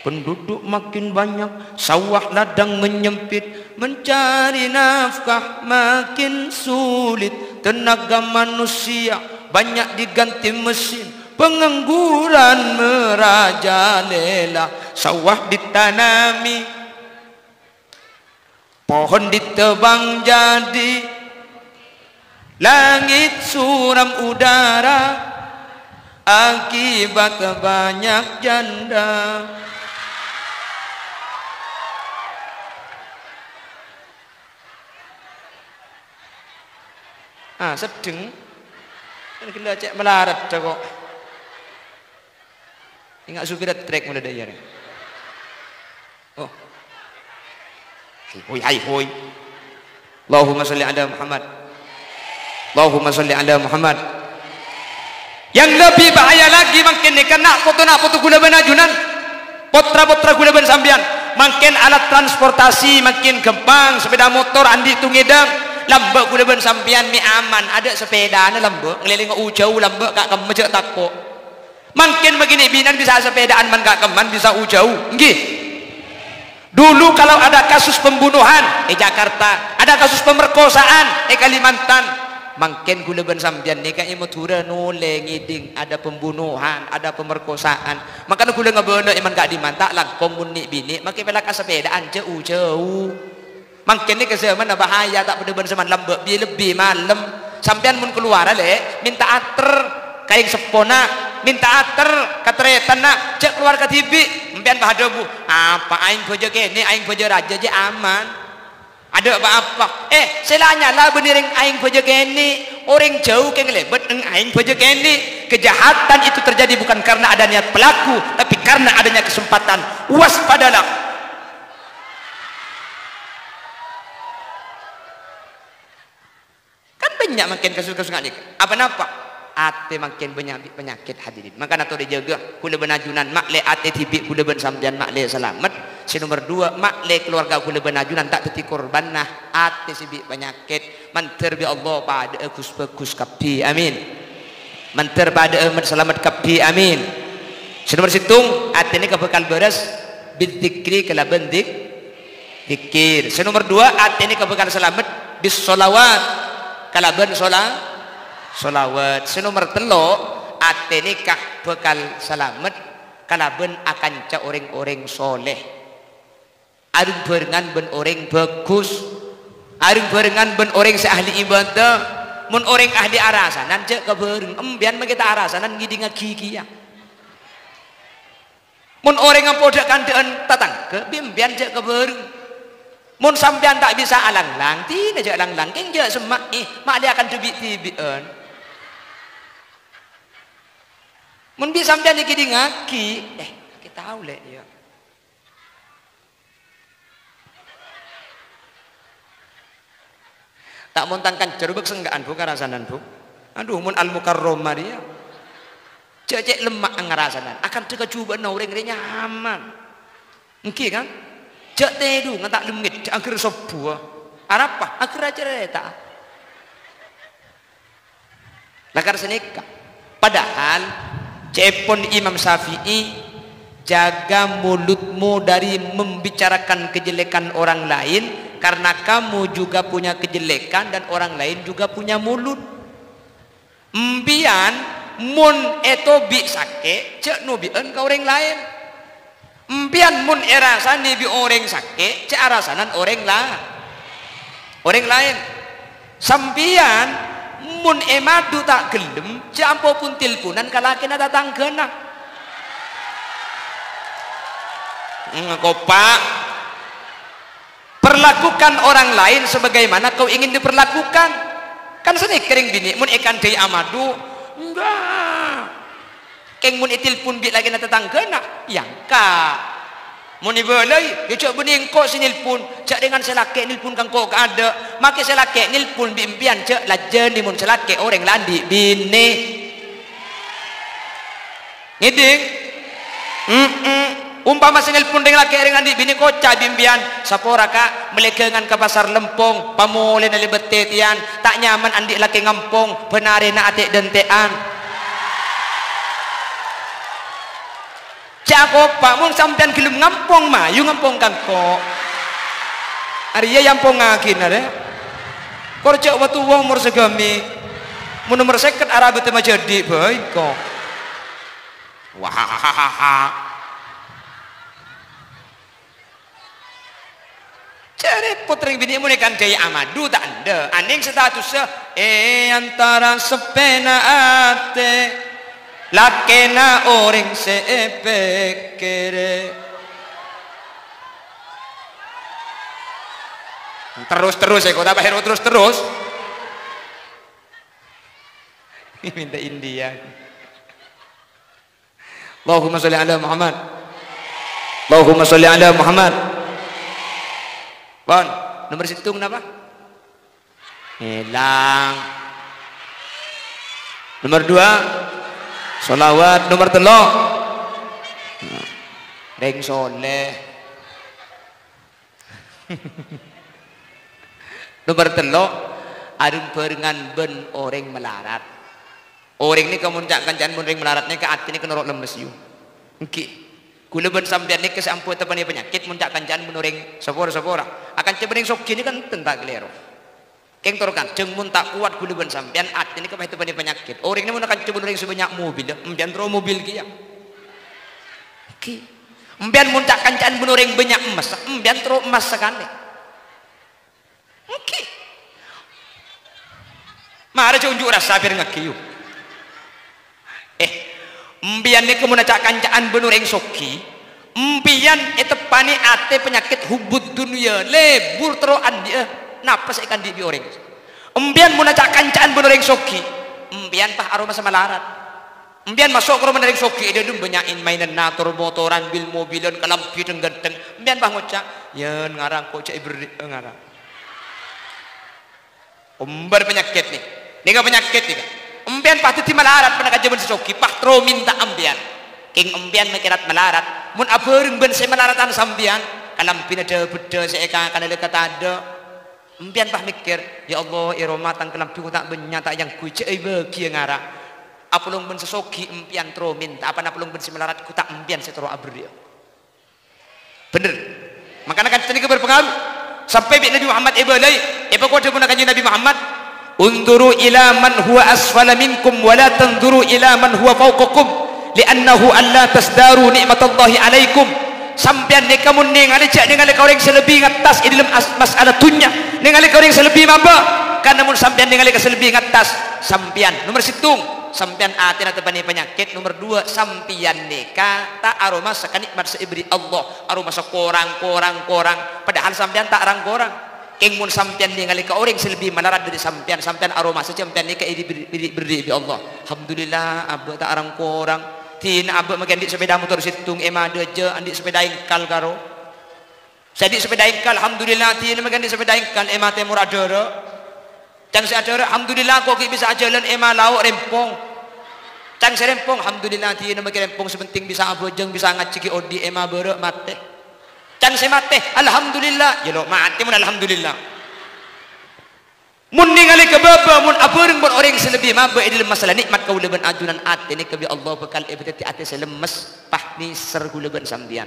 Penduduk makin banyak, sawah ladang menyempit, mencari nafkah makin sulit, tenaga manusia banyak diganti mesin, pengangguran merajalela, sawah ditanami, pohon ditebang jadi langit suram udara akibat banyak janda. Ah, seddheng. Kan ghellâ' cè' malarat kok. Enga' supir trek mula dâ' iyâ, rè. Oh. Hai, hoi, hai, hoi. Allahumma shalli ala Muhammad. Allahumma shalli ala Muhammad. Yang lebih bahaya lagi mangkèn nèka na' poto-na' poto ghulâ bân ajunan. Pottra-pottra ghulâ bân sampèyan. Mangkèn alat transportasi mangkèn ghâmpang, sepeda motor andi' tongèdhâng. Lambâ' ghulâ bân sampèyan mè' aman. Adâ' sepedana lambâ', ngalèlènga ojhâu lambâ' ka' kemma jhâ' tako'. Mangkèn maghi nè' binè'an bisa sepedaan man ka' kemman bisa ojhâu. Èngghi. Dulu kalau ada kasus pembunuhan è Jakarta, ada kasus pemerkosaan è Kalimantan, mangkèn ghulâ bân sampèyan nèka è Madhurâ nolè ngèdhing ada pembunuhan, ada pemerkosaan. Mangkana ghulâ ngabâlâ è man ka'dimman ta' langkong mon nè' binè' makè pèlak asepedaan jhâ' ojhâu. Mangkèn nèka jhâmanna bahaya, ta' padâ bân jhâman lambâ', bi-, lebbi malem. Sampèyan mon kalowara, Lè', mènta atèr ka aèng seppona, mènta atèr ka tarètanna, jhâ' kalowar kadhibi'. Sampèyan pas adhâbu, "Apa aèng bâjâ kènè', aèng bâjâ rajâ jhâ' aman. Adâ' pa-apa." Eh, sè la nyala bânnè rèng aèng bâjâ kènè', orèng jhâu kèng lèbât neng aèng bâjâ kènè'. Kejahatan itu terjadi bukan karena ada niat pelaku, tapi karena adanya kesempatan. Waspadalah. Kan bânnya' mangkèn kasus-kasus nga' nèka. Apa napa? Atè mangkèn bânnya' bi' panyakèt, hadirin. Mangkana torè jâgâ, ghulâ bân ajunan, ma'lè atè dhibi' ghulâ bân sampèyan ma'lè salamet. Sè nomer duwâ', ma'lè kalowarga kaulâ bân ajunan ta' dhâddhi korbanna atè sè bi' panyakèt. Mandhâr bi' Allah padâ'â ghus-bhâghus kabbhi. Amin. Mandhâr padâ'â salamet kabbhi. Amin. Sè nomer sèttong, atè nèka bhâkal bârâs bidzikri kalabân dik-, dzikir. Sè nomer duwâ', atè nèka bhâkal salamet bis sholawat, kalabân shola-, sholawat. Sè nomer tello', atè nèka bhâkal salamet kalabân akanca orèng-orèng sholeh. Areng-bhârengan bân orèng bhâghus. Areng-bhârengan bân orèng sè ahli ibadah. Mon orèng ahli arasanan, jhâ' kabhâreng. Empèyan makè ta' arasanan ngèdingngaghi kèya. Mon orèng ampo dhâ'-kandhâ'ân tatangghâ, bi' empèyan jhâ' kabhâreng. Mon sampèyan ta' bisa alanglang, dinah jhâ' langlang, kèng jhâ' semma'è, ma'lè akandhâ bi'-dhibi'ân. Mon bi' sampèyan èkèdingngaghi, eh, kè tao, lè', iyâ. Ta' mon tang kanca rowa sengghâ'ân, Bu, karasanan, Bu. Adhu, mon Al-Mukarramah rèya. Jhâ' cè' lemma' ngarasanan. Akandhâ kajhubâ'ânna orèng rè nyaman. Èngghi, kan? Jhâ' tèdhungan ta' lem ngèdhâ' aghâr sobbhuwâ. Arapa? Aghâr acarèta. Lakar sanèka. Padahal, ca'èpon Imam Syafi'i, "Jaga mulutmu dari membicarakan kejelekan orang lain, karena kamu juga punya kejelekan dan orang lain juga punya mulut." Empèyan mon ètobi' sakè', jhâ' nobi'ân ka orèng laèn. Empèyan mon èrasanè bi' orèng sakè', jhâ' arasanan orèng la-, orèng laèn. Sampèyan mon èmadu ta' ghellem, jhâ' ampo pon telponan ka lakèna tatangghâna. Ngakopa'. Perlakukan orang lain sebagaimana kau ingin diperlakukan. Kan sanèka rèng binè' mon èkandhâi amadu, enggak. Kèng mon ètelpon bi' lakèna tatangghâna, èyangka'. Mon èbâlâi, ya jhâ' bânnè engko' sè nelpon, jhâ' dhing sè lakè' nelpon ka engko' kaadâ'. Makè sè lakè' nelpon bi' empèyan, jhâ' lajânè mon sè lakè' orèng la andi' binè. Ngèdhing? Mm-mm. Ompama sè nelpon rèng lakè' rèng andi' binè, koca' bi' empèyan, "Sapora, Ka', mellè ghângan ka Pasar Lempong, pamolèna lèbât tètèyan, ta' nyaman andi' lakè' ngampong, bân arèna atè'-dântè'an." Jhâ' akopa', mon sampèyan ghellem ngampong, mayu ngampong ka engko'. Arèya èampongngaghina, rè. Kor jhâ' wa-towa omor saghâmè'. Mon omor sèket arabâdhâ majhâdhi', bhâi engko'. Wahahaha. Jârèya pottrèng binè' mon èkandhâi amadu ta' endâ', anèng statussa è antara seppèna atè lakèna orèng sè èpèkkèrè. Terros-terros, èko, ta' pahèro terros-terros. Mènta India. Allahumma sholli ala Muhammad. Allahumma sholli ala Muhammad. Pon, nomer sèttong napa? Ngèlang. Nomer duwâ', sholawat. Nomer tello', rèng sholeh. Nomer tello', areng-bhârengan bân orèng malarat. Orèng nèka mon ca'-kanca'an bân orèng malarat nèka atè nèka noro' lemmes, yu. Èngghi. Kaulâ bân sampèyan nèka sè ampo èteppanè panyakèt mon ca'-kanca'an bân orèng sapora-sapora. Akanca bân orèng soghi nèka enten ta' kalèro. Kèng tor kandhâng mon ta' kowat kaulâ bân sampèyan, atè nèka pas èteppanè panyakèt. Orèng nèka mon akanca bân orèng sè bânnya' mobil, empèyan terro mobil kèya. Èngghi. Empèyan mon ca'-kanca'an bân orèng bânnya' emmas, empèyan terro emmas sakalè. Èngghi. Mara jhâ' unjuk rasa bhârengngaghi, yu. Eh, empèyan nèka mon aca'-kanca'an bân orèng soghi, empèyan èteppanè atè panyakèt hubbud dunya, lebur terro andi'â napa sè èkaandi' bi' orèng. Empèyan mon aca'-kanca'an bân orèng soghi, empèyan pas aromasa malarat. Empèyan maso' ka romana orèng soghi, è dâlem bânnya'è mainanna, tor-motoran, bil-mobilan, kalambhi dhâng-ghântheng. Empèyan pas ngoca', "Yân ngara engko' jhâ' èberri'â ngara." Ombâr panyakèt nè. Nèka panyakèt nèka. Empèyan pas dhâddhi malarat panèka jhâman sè soghi, pas terro mènta empèyan. Kèng empèyan makè rat malarat, mon abhâreng bân sè malaradhân sampèyan, Kalambhina dhâ-bhâdhâ sè èkakana la katadâ'. Empèyan pas mèkkèr, "Ya Allah, è roma tang kalambhi ko ta' bânnya', ta' èyangghuy, jhâ' èbâghiyâ ngara. Apolong bân sè soghi empèyan terro mènta, apana apolong bân sè malarat ko ta' empèyan sè terro aberri'â." Bhender. Mangkana kantha nèka berpengaruh. Sampè' bi' Nabi Muhammad èbâlâi, èpakon dhâbuna Kanjeng Nabi Muhammad, "Unzuru ila man huwa asfala minkum wa la tanzuru ila man huwa fawqakum, li'annahu alla tazdaru ni'matallahi alaikum." Sampèyan nèka mon nèngalè, jhâ' nèngalè ka orèng sè lebbi ngattas è dhâlem as-, mas'ala dhunnya. Nèngalè ka orèng sè lebbi mabâ. Karna mon sampèyan nèngalè ka sè lebbi ngattas, sampèyan, nomer sèttong, sampèyan atèna teppanè panyakèt. Nomer duwâ', sampèyan nèka ta' aromasa ka nè'mat sè èberri' Allah. Aromasa korang, korang, korang. Padahal sampèyan ta' rang-korang. Kèng mon sampèyan nèngalè ka orèng sè lebbi malarat dhâri sampèyan, sampèyan aromasa sampèyan nèka èberri', berri', berri' bi' Allah. Alhamdulillah, abâ' ta' rang-korang. Dina abâ' makè andi' sepeda motor sèttong, è ma' dhâjâ andi' sepeda engkal karo. Sè andi' sepeda engkal, alhamdulillah, dina makè andi' sepeda engkal, è ma' tèmor adhârâ. Cang sè adhârâ, alhamdulillah, ko' ghi' bisa ajhâlân, è ma' lao' rèmpong. Cang sè rèmpong, alhamdulillah, dina makè rèmpong, sè pentèng bisa abhâjâng, bisa ngajhi ghi' odi', è ma' bârâ' matè. Cang sè matè, alhamdulillah, yâ lo' matè mon alhamdulillah. Mon nèngalè ka bâbâ, mon abhâreng bân orèng sè lebbi mabâ è dhâlem masalah nè'mat kaulâ bân ajunan, atè nèka bi' Allah bhâkal èpadhâddhi atè sè lemmes, pas nèser kaulâ bân sampèyan.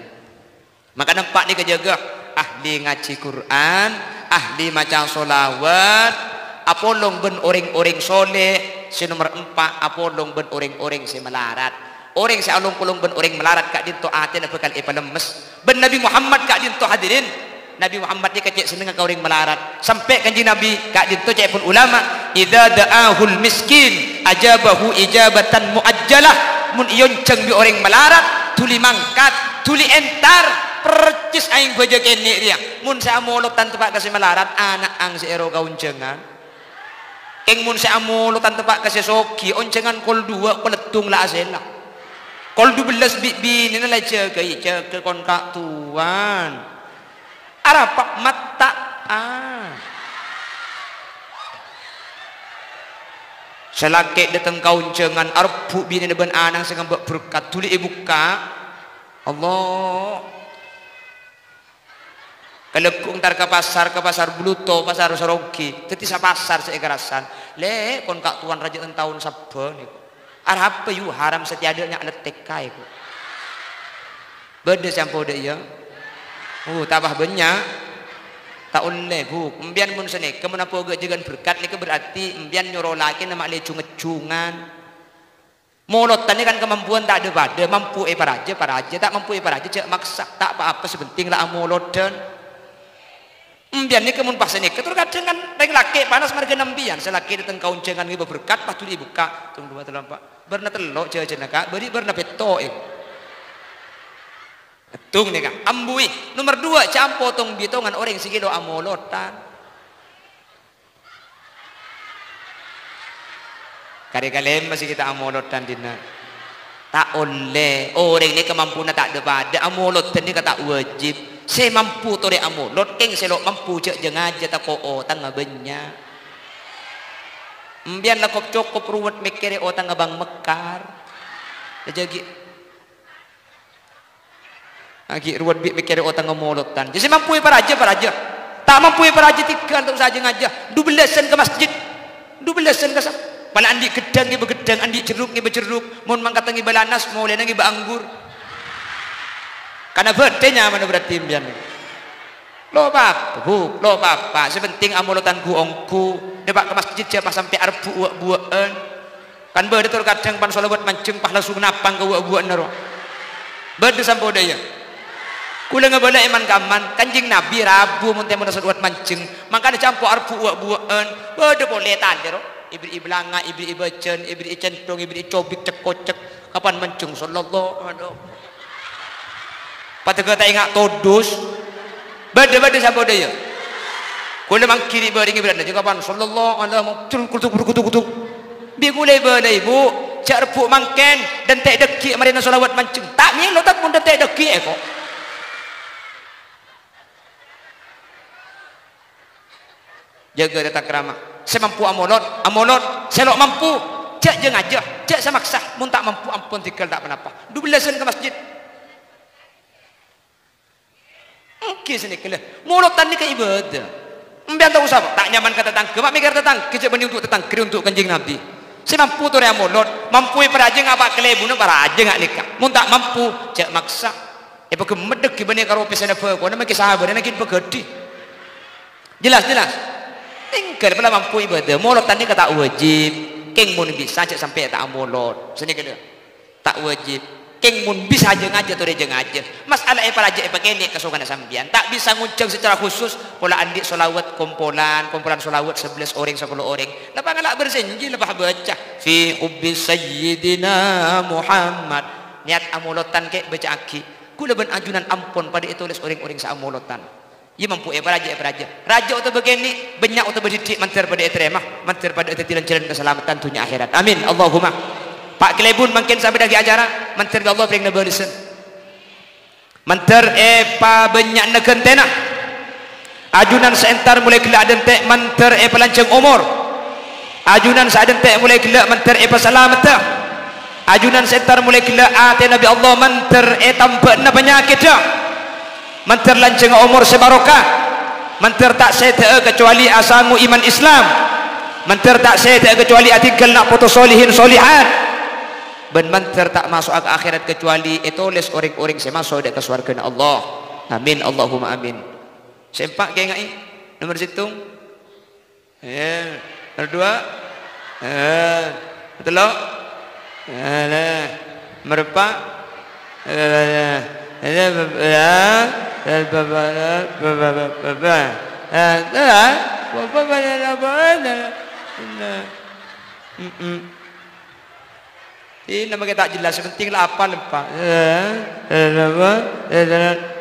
Maka empa' nèka jâgâ, ahli ngajhi Qur'an, ahli maca sholawat, apolong bân orèng-orèng sholeh, sè nomer empa' apolong bân orèng-orèng sè malarat. Orèng sè along-polong bân orèng malarat ka'dinto atèna bhâkal èpalemmes. Bân Nabi Muhammad ka'dinto, hadirin. Nabi Muhammad nèka cè' sennengnga ka orèng malarat. Sampè' Kanjeng Nabi ka'dinto ca'èpon ulama, "Idza da'ahul miskin, ajabahu ijabatan mu'ajjalah." Mon èonjhâng bi' orèng malarat, dhuli mangkat, dhuli entar, percis aèng bâjâ kènè' rèya. Mon sè amolot ta' teppa' ka sè malarat, ana'ang sè èro kaonjhângan. Kèng mon sè amolot ta' teppa' ka sè soghi, onjhângan kol duwâ', paleddung la asèla. Kol dubellâs bi' binèna la èjâgâi, jâgâ kon ka' towan. Arapa matta'a. Sè lakè' dâteng ka onjhângan, arebbhu' binèna bân ana'na sè ngambâ' berkat, dhuli èbukka'. Allah. Kalaggu' entar ka pasar, ka pasar Bluto, pasar Sarongghi. Dhâddhi sapasar sè èkarasan. Lè', kon ka' towan rajâ taon sabbhân, èko. Arapa, yu, haram satèya dâ' nya' lettèkka, èko. Bâdâ sè ampo dâ' iyâ? Uh, ta' pas bânnya'. Ta' ollè, Bu. Empèyan mon sanèka, mon ampo ghâ-, jâgâ'ân berkat, nèka berarti empèyan nyoro lakèna ma' lè jung-ejjungan. Molodhân nèka kan kamampuan ta' dhâ-padhâ, mampu èparajâ, parajâ, ta' mampu èparajâ, jhâ' maksa, ta' pa-apa, sè pentèng la amolodhân. Empèyan nèka mon pas sanèka, tor kadhâng kan rèng lakè' panas marghâna empèyan, sè lakè' dâteng ka onjhângan ngibâ berkat, pas dhuli èbukka', tong duwâ' tello' empa', bârna tello' jhâjhâna, Ka', bâri' bârna pètto', è. Èttung nèka, ambuwi. Nomer duwâ', jhâ' ampo tong-bitongan orèng sè ghi' lo' amolodhân. Karè kalèma sè ghi' ta' amolodhân dinna'. Ta' ollè. Orèng nèka mampuna ta' dhâ-padhâ, amolodhân nèka ta' wajib. Sè mampu torè amolod, kèng sè lo' mampu jhâ'-jhâ' ngajâ tako' otangnga bânnya'. Empèyan la kop-cokop ruwet mèkkèrè otangnga Bang Mekar. Jhâ' ghi' Aghi' ruwet bi' mèkkèrè otangnga molodhân. Jhâ' sè mampu èparajâ, parajâ. Ta' mampu èparajâ, tèghâl, ta' usa jhâ'-ngajâ. Dubellâsân ka masjid. Dubellâsân ka sa-, pala andi' ghedhâng ngibâ ghedhâng, andi' jerruk ngibâ jerruk. Mon mangkaddhâ ngibâ lanas, molèna ngibâ anggur. Kana bâdâ nyamana berarti empèyan. Lo' papa, Bu, lo' papa. Sè pentèng amolodhân ghu-ongghu. Dâpa' ka masjid jhâ' pas sampè' arebbhu' wâ'-buwâ'ân. Kan bâdâ tor kadhâng pan shalawat manjheng pas langsung napang ka wâ'-buwâ'ânna rowa. Bâdâ sampo dâ' iyâ. Kaulâ ngabâlâ è man-kamman, Kanjeng Nabi rabu mon tèmor shalawat manjheng, mangkana jhâ' ampo arebbhu' wâ'-buwâ'ân. Bâdâ polè talèro, èberri'i bâlânga, èberri'i bâjân, èberri'i cènthong, èberri'i cobik cek-kocek. Kapan manjheng, sallallahu alaihi. Padâ ghâ' ta' enga' todus. Bâdâ, bâdâ sampo dâ' iyâ. Kaulâ mangghili bârèngè bârâ'na, jhâ' kapan, sallallahu alaihi wasallam, kutuk, kutuk, kutuk. Bi' kaulâ èbâlâi, Bu, jhâ' rebbhu' mangkèn, dântè' dâggi' marèna shalawat manjheng. Ta' mèlo, Tad, mon dântè' dâggi', èko. Jâgâ tata krama. Sè mampu amolod, amolod. Sè lo' mampu, jhâ', jhâ' ngajâ, jhâ' sè maksa. Mon ta' mampu, ampon tèghâl ta' ponapa. Dubellâsân ka masjid. Èngghi sanèka la. Molodhân nèka ibâdâ. Sampèyan ta' osa, ta' nyaman ka tatangghâ, ma' mèkkèr tatangghâ, jhâ' bânnè ontok tatangghâ, ontok Kanjeng Nabi. Sè mampu torè amolod, mampu èparajâ ngapa' kalèbunna parajâ nga' nèka. Mon ta' mampu, jhâ' maksa. Èpaghemmeddhâghi bânnè karo pèssèna bhâkona mangkèn sabâna ghi' paghâdhi. Jelas, jelas? Èngghâl pola mampu ibâdâ, molodhân nèka ta' wajib. Kèng mon bisa, jhâ' sampè' ta' amolod. Sanèka la. Ta' wajib. Kèng mon bisa jhâ' ngajâ torè jhâ' ngajâ. Mas'ala èparajâ èpakènè' ka songana sampèyan. Ta' bisa ngonjhâng secara khusus, pola andi' sholawat kompolan, kompolan sholawat sebelas orèng, sapolo orèng. La pangala' bârsènjhi, la pabâca. Fi hubbi Sayyidina Muhammad. Niat amolodhân kè' bâca'aghi. Kaulâ bân ajunan ampon padâ ètolès orèng-orèng sè amolodhân. Iyâ, mampu èparajâ, èparajâ. Rajâ otabâ kènè', bânnya' otabâ dhiddhi', mandhâr padâ ètarèma, mandhâr padâ dhâddhi lan-jhâlân kasalameddhân dhunnya akhèrat. Amin, Allahumma. Pa' kalèbun mangkèn sampè' dhâggi' acara, mandhâr bi' Allah parèngana bâlessân. Mandhâr èpabânnya'na ghântèna. Ajunan sè entar molaè ghellâ' adhânte' mandhâr èpalanjhâng omor. Ajunan sè adhânte' molaè ghellâ' mandhâr èpasalameddhâ. Ajunan sè entar molaè ghellâ' atèna bi' Allah mandhâr ètambâ'âna panyakèddhâ. Mandhâr lanjhângnga omor sè barokah. Mandhâr ta' sèdhâ'â kacowalè asango iman Islam. Mandhâr ta' sèdhâ'â kacowalè adhingghâl na' poto solihin solihat. Bân mandhâr ta' maso'a ka akhèrat kacowalè ètolès orèng-orèng sè maso' dâ' ka sowarghâna Allah. Amin, Allahumma amin. Sè empa' kaènga'è. Nomer sèttong. Eh, nomor dua. Eh, tello'. Eh, nomor empa'. Eh, eh, eh, eh, Mm-mm. Ini namanya tak jelas, yang penting la apal, Pak. Eh, eh, apa? Eh,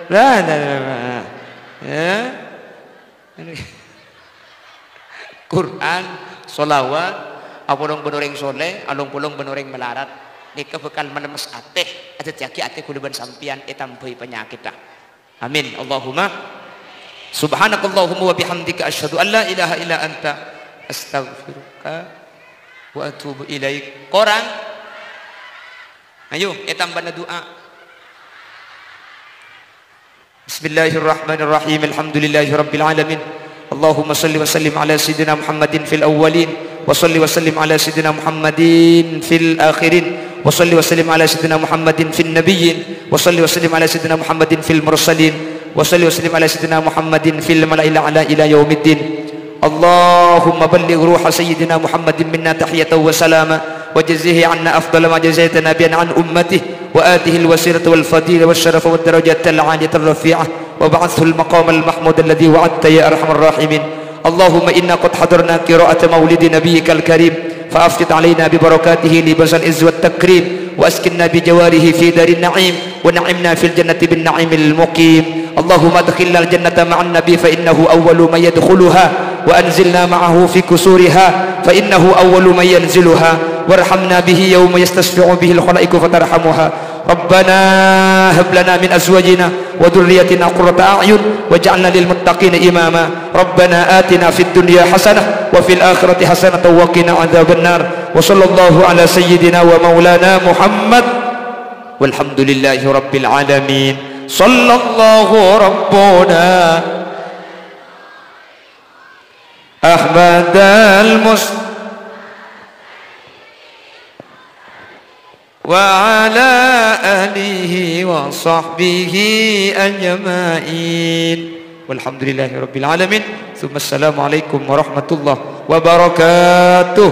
eh, eh. Qur'an, sholawat, apolong bân orèng soleh, along-polong bân orèng malarat. Nèka bhâkal malemmes atè, adhâddhiyâghi atè kaulâ bân sampèyan ètambâi panyakèddhâ. Amin. Allahumma. Subhanakallahumma wa bihamdika, asyhadu an la ilaha illa anta, astaghfiruka wa atubu ilaik. Korang? Ayo, ètambâna du'a. Bismillahirrahmanirrahim. Alhamdulillahi rabbil alamin. Allahumma shalli wa sallim ala sayyidina Muhammadin fil awwalin, wa shalli wa sallim ala sayyidina Muhammadin fil akhirin, wa shalli wa sallim ala sayyidina Muhammadin fin nabiyyin, wa shalli wa sallim ala sayyidina Muhammadin fil mursalin, wa shalli wa sallim ala sayyidina Muhammadin fil mala'il a'la ila yaumiddin. Allahumma balligh ruha sayyidina Muhammadin minna tahiyatan wa salama, wa jazzihi anna afdala ma jazaita nabiyyan an ummatihi, wa atihil wasilata wal fadilata wasyarafa wad darajatal aliyatar rafi'ah, wa ba'athhul maqamal mahmudal ladzi wa'adta ya arhamar rahimin. Allahumma inna qad hadarna qira'ata maulidi nabiyyikal karim, fa afid alaina bi barakatihi libasal izzi wat takrim, wa askinna bi jawarihi fi darin na'im, wa na'imna fil jannati bin na'imil muqim. Allahumma adkhilnal jannata ma'an nabi fa innahu awwalu man yadkhuluha, wa anzilna ma'ahu fi qusuriha fa innahu awwalu man yanziluha, warhamna bihi yawma yastasfi'u bihil khalaiqu fatarhamuha. Rabbana hab lana min azwajina wa dzurriyyatina qurrata a'yun waj'alna lil muttaqina imama. Rabbana atina fid dunya hasanah wa fil akhirati hasanatan wa qina adzabannar. Wa sallallahu ala sayyidina wa maulana Muhammad. Walhamdulillahi rabbil alamin. Sallallahu rabbuna Ahmadal Mus-, wa ala alihi wa sahbihi ajma'in. Walhamdulillahi rabbil alamin. Tsumma assalamualaikum warahmatullahi wabarakatuh.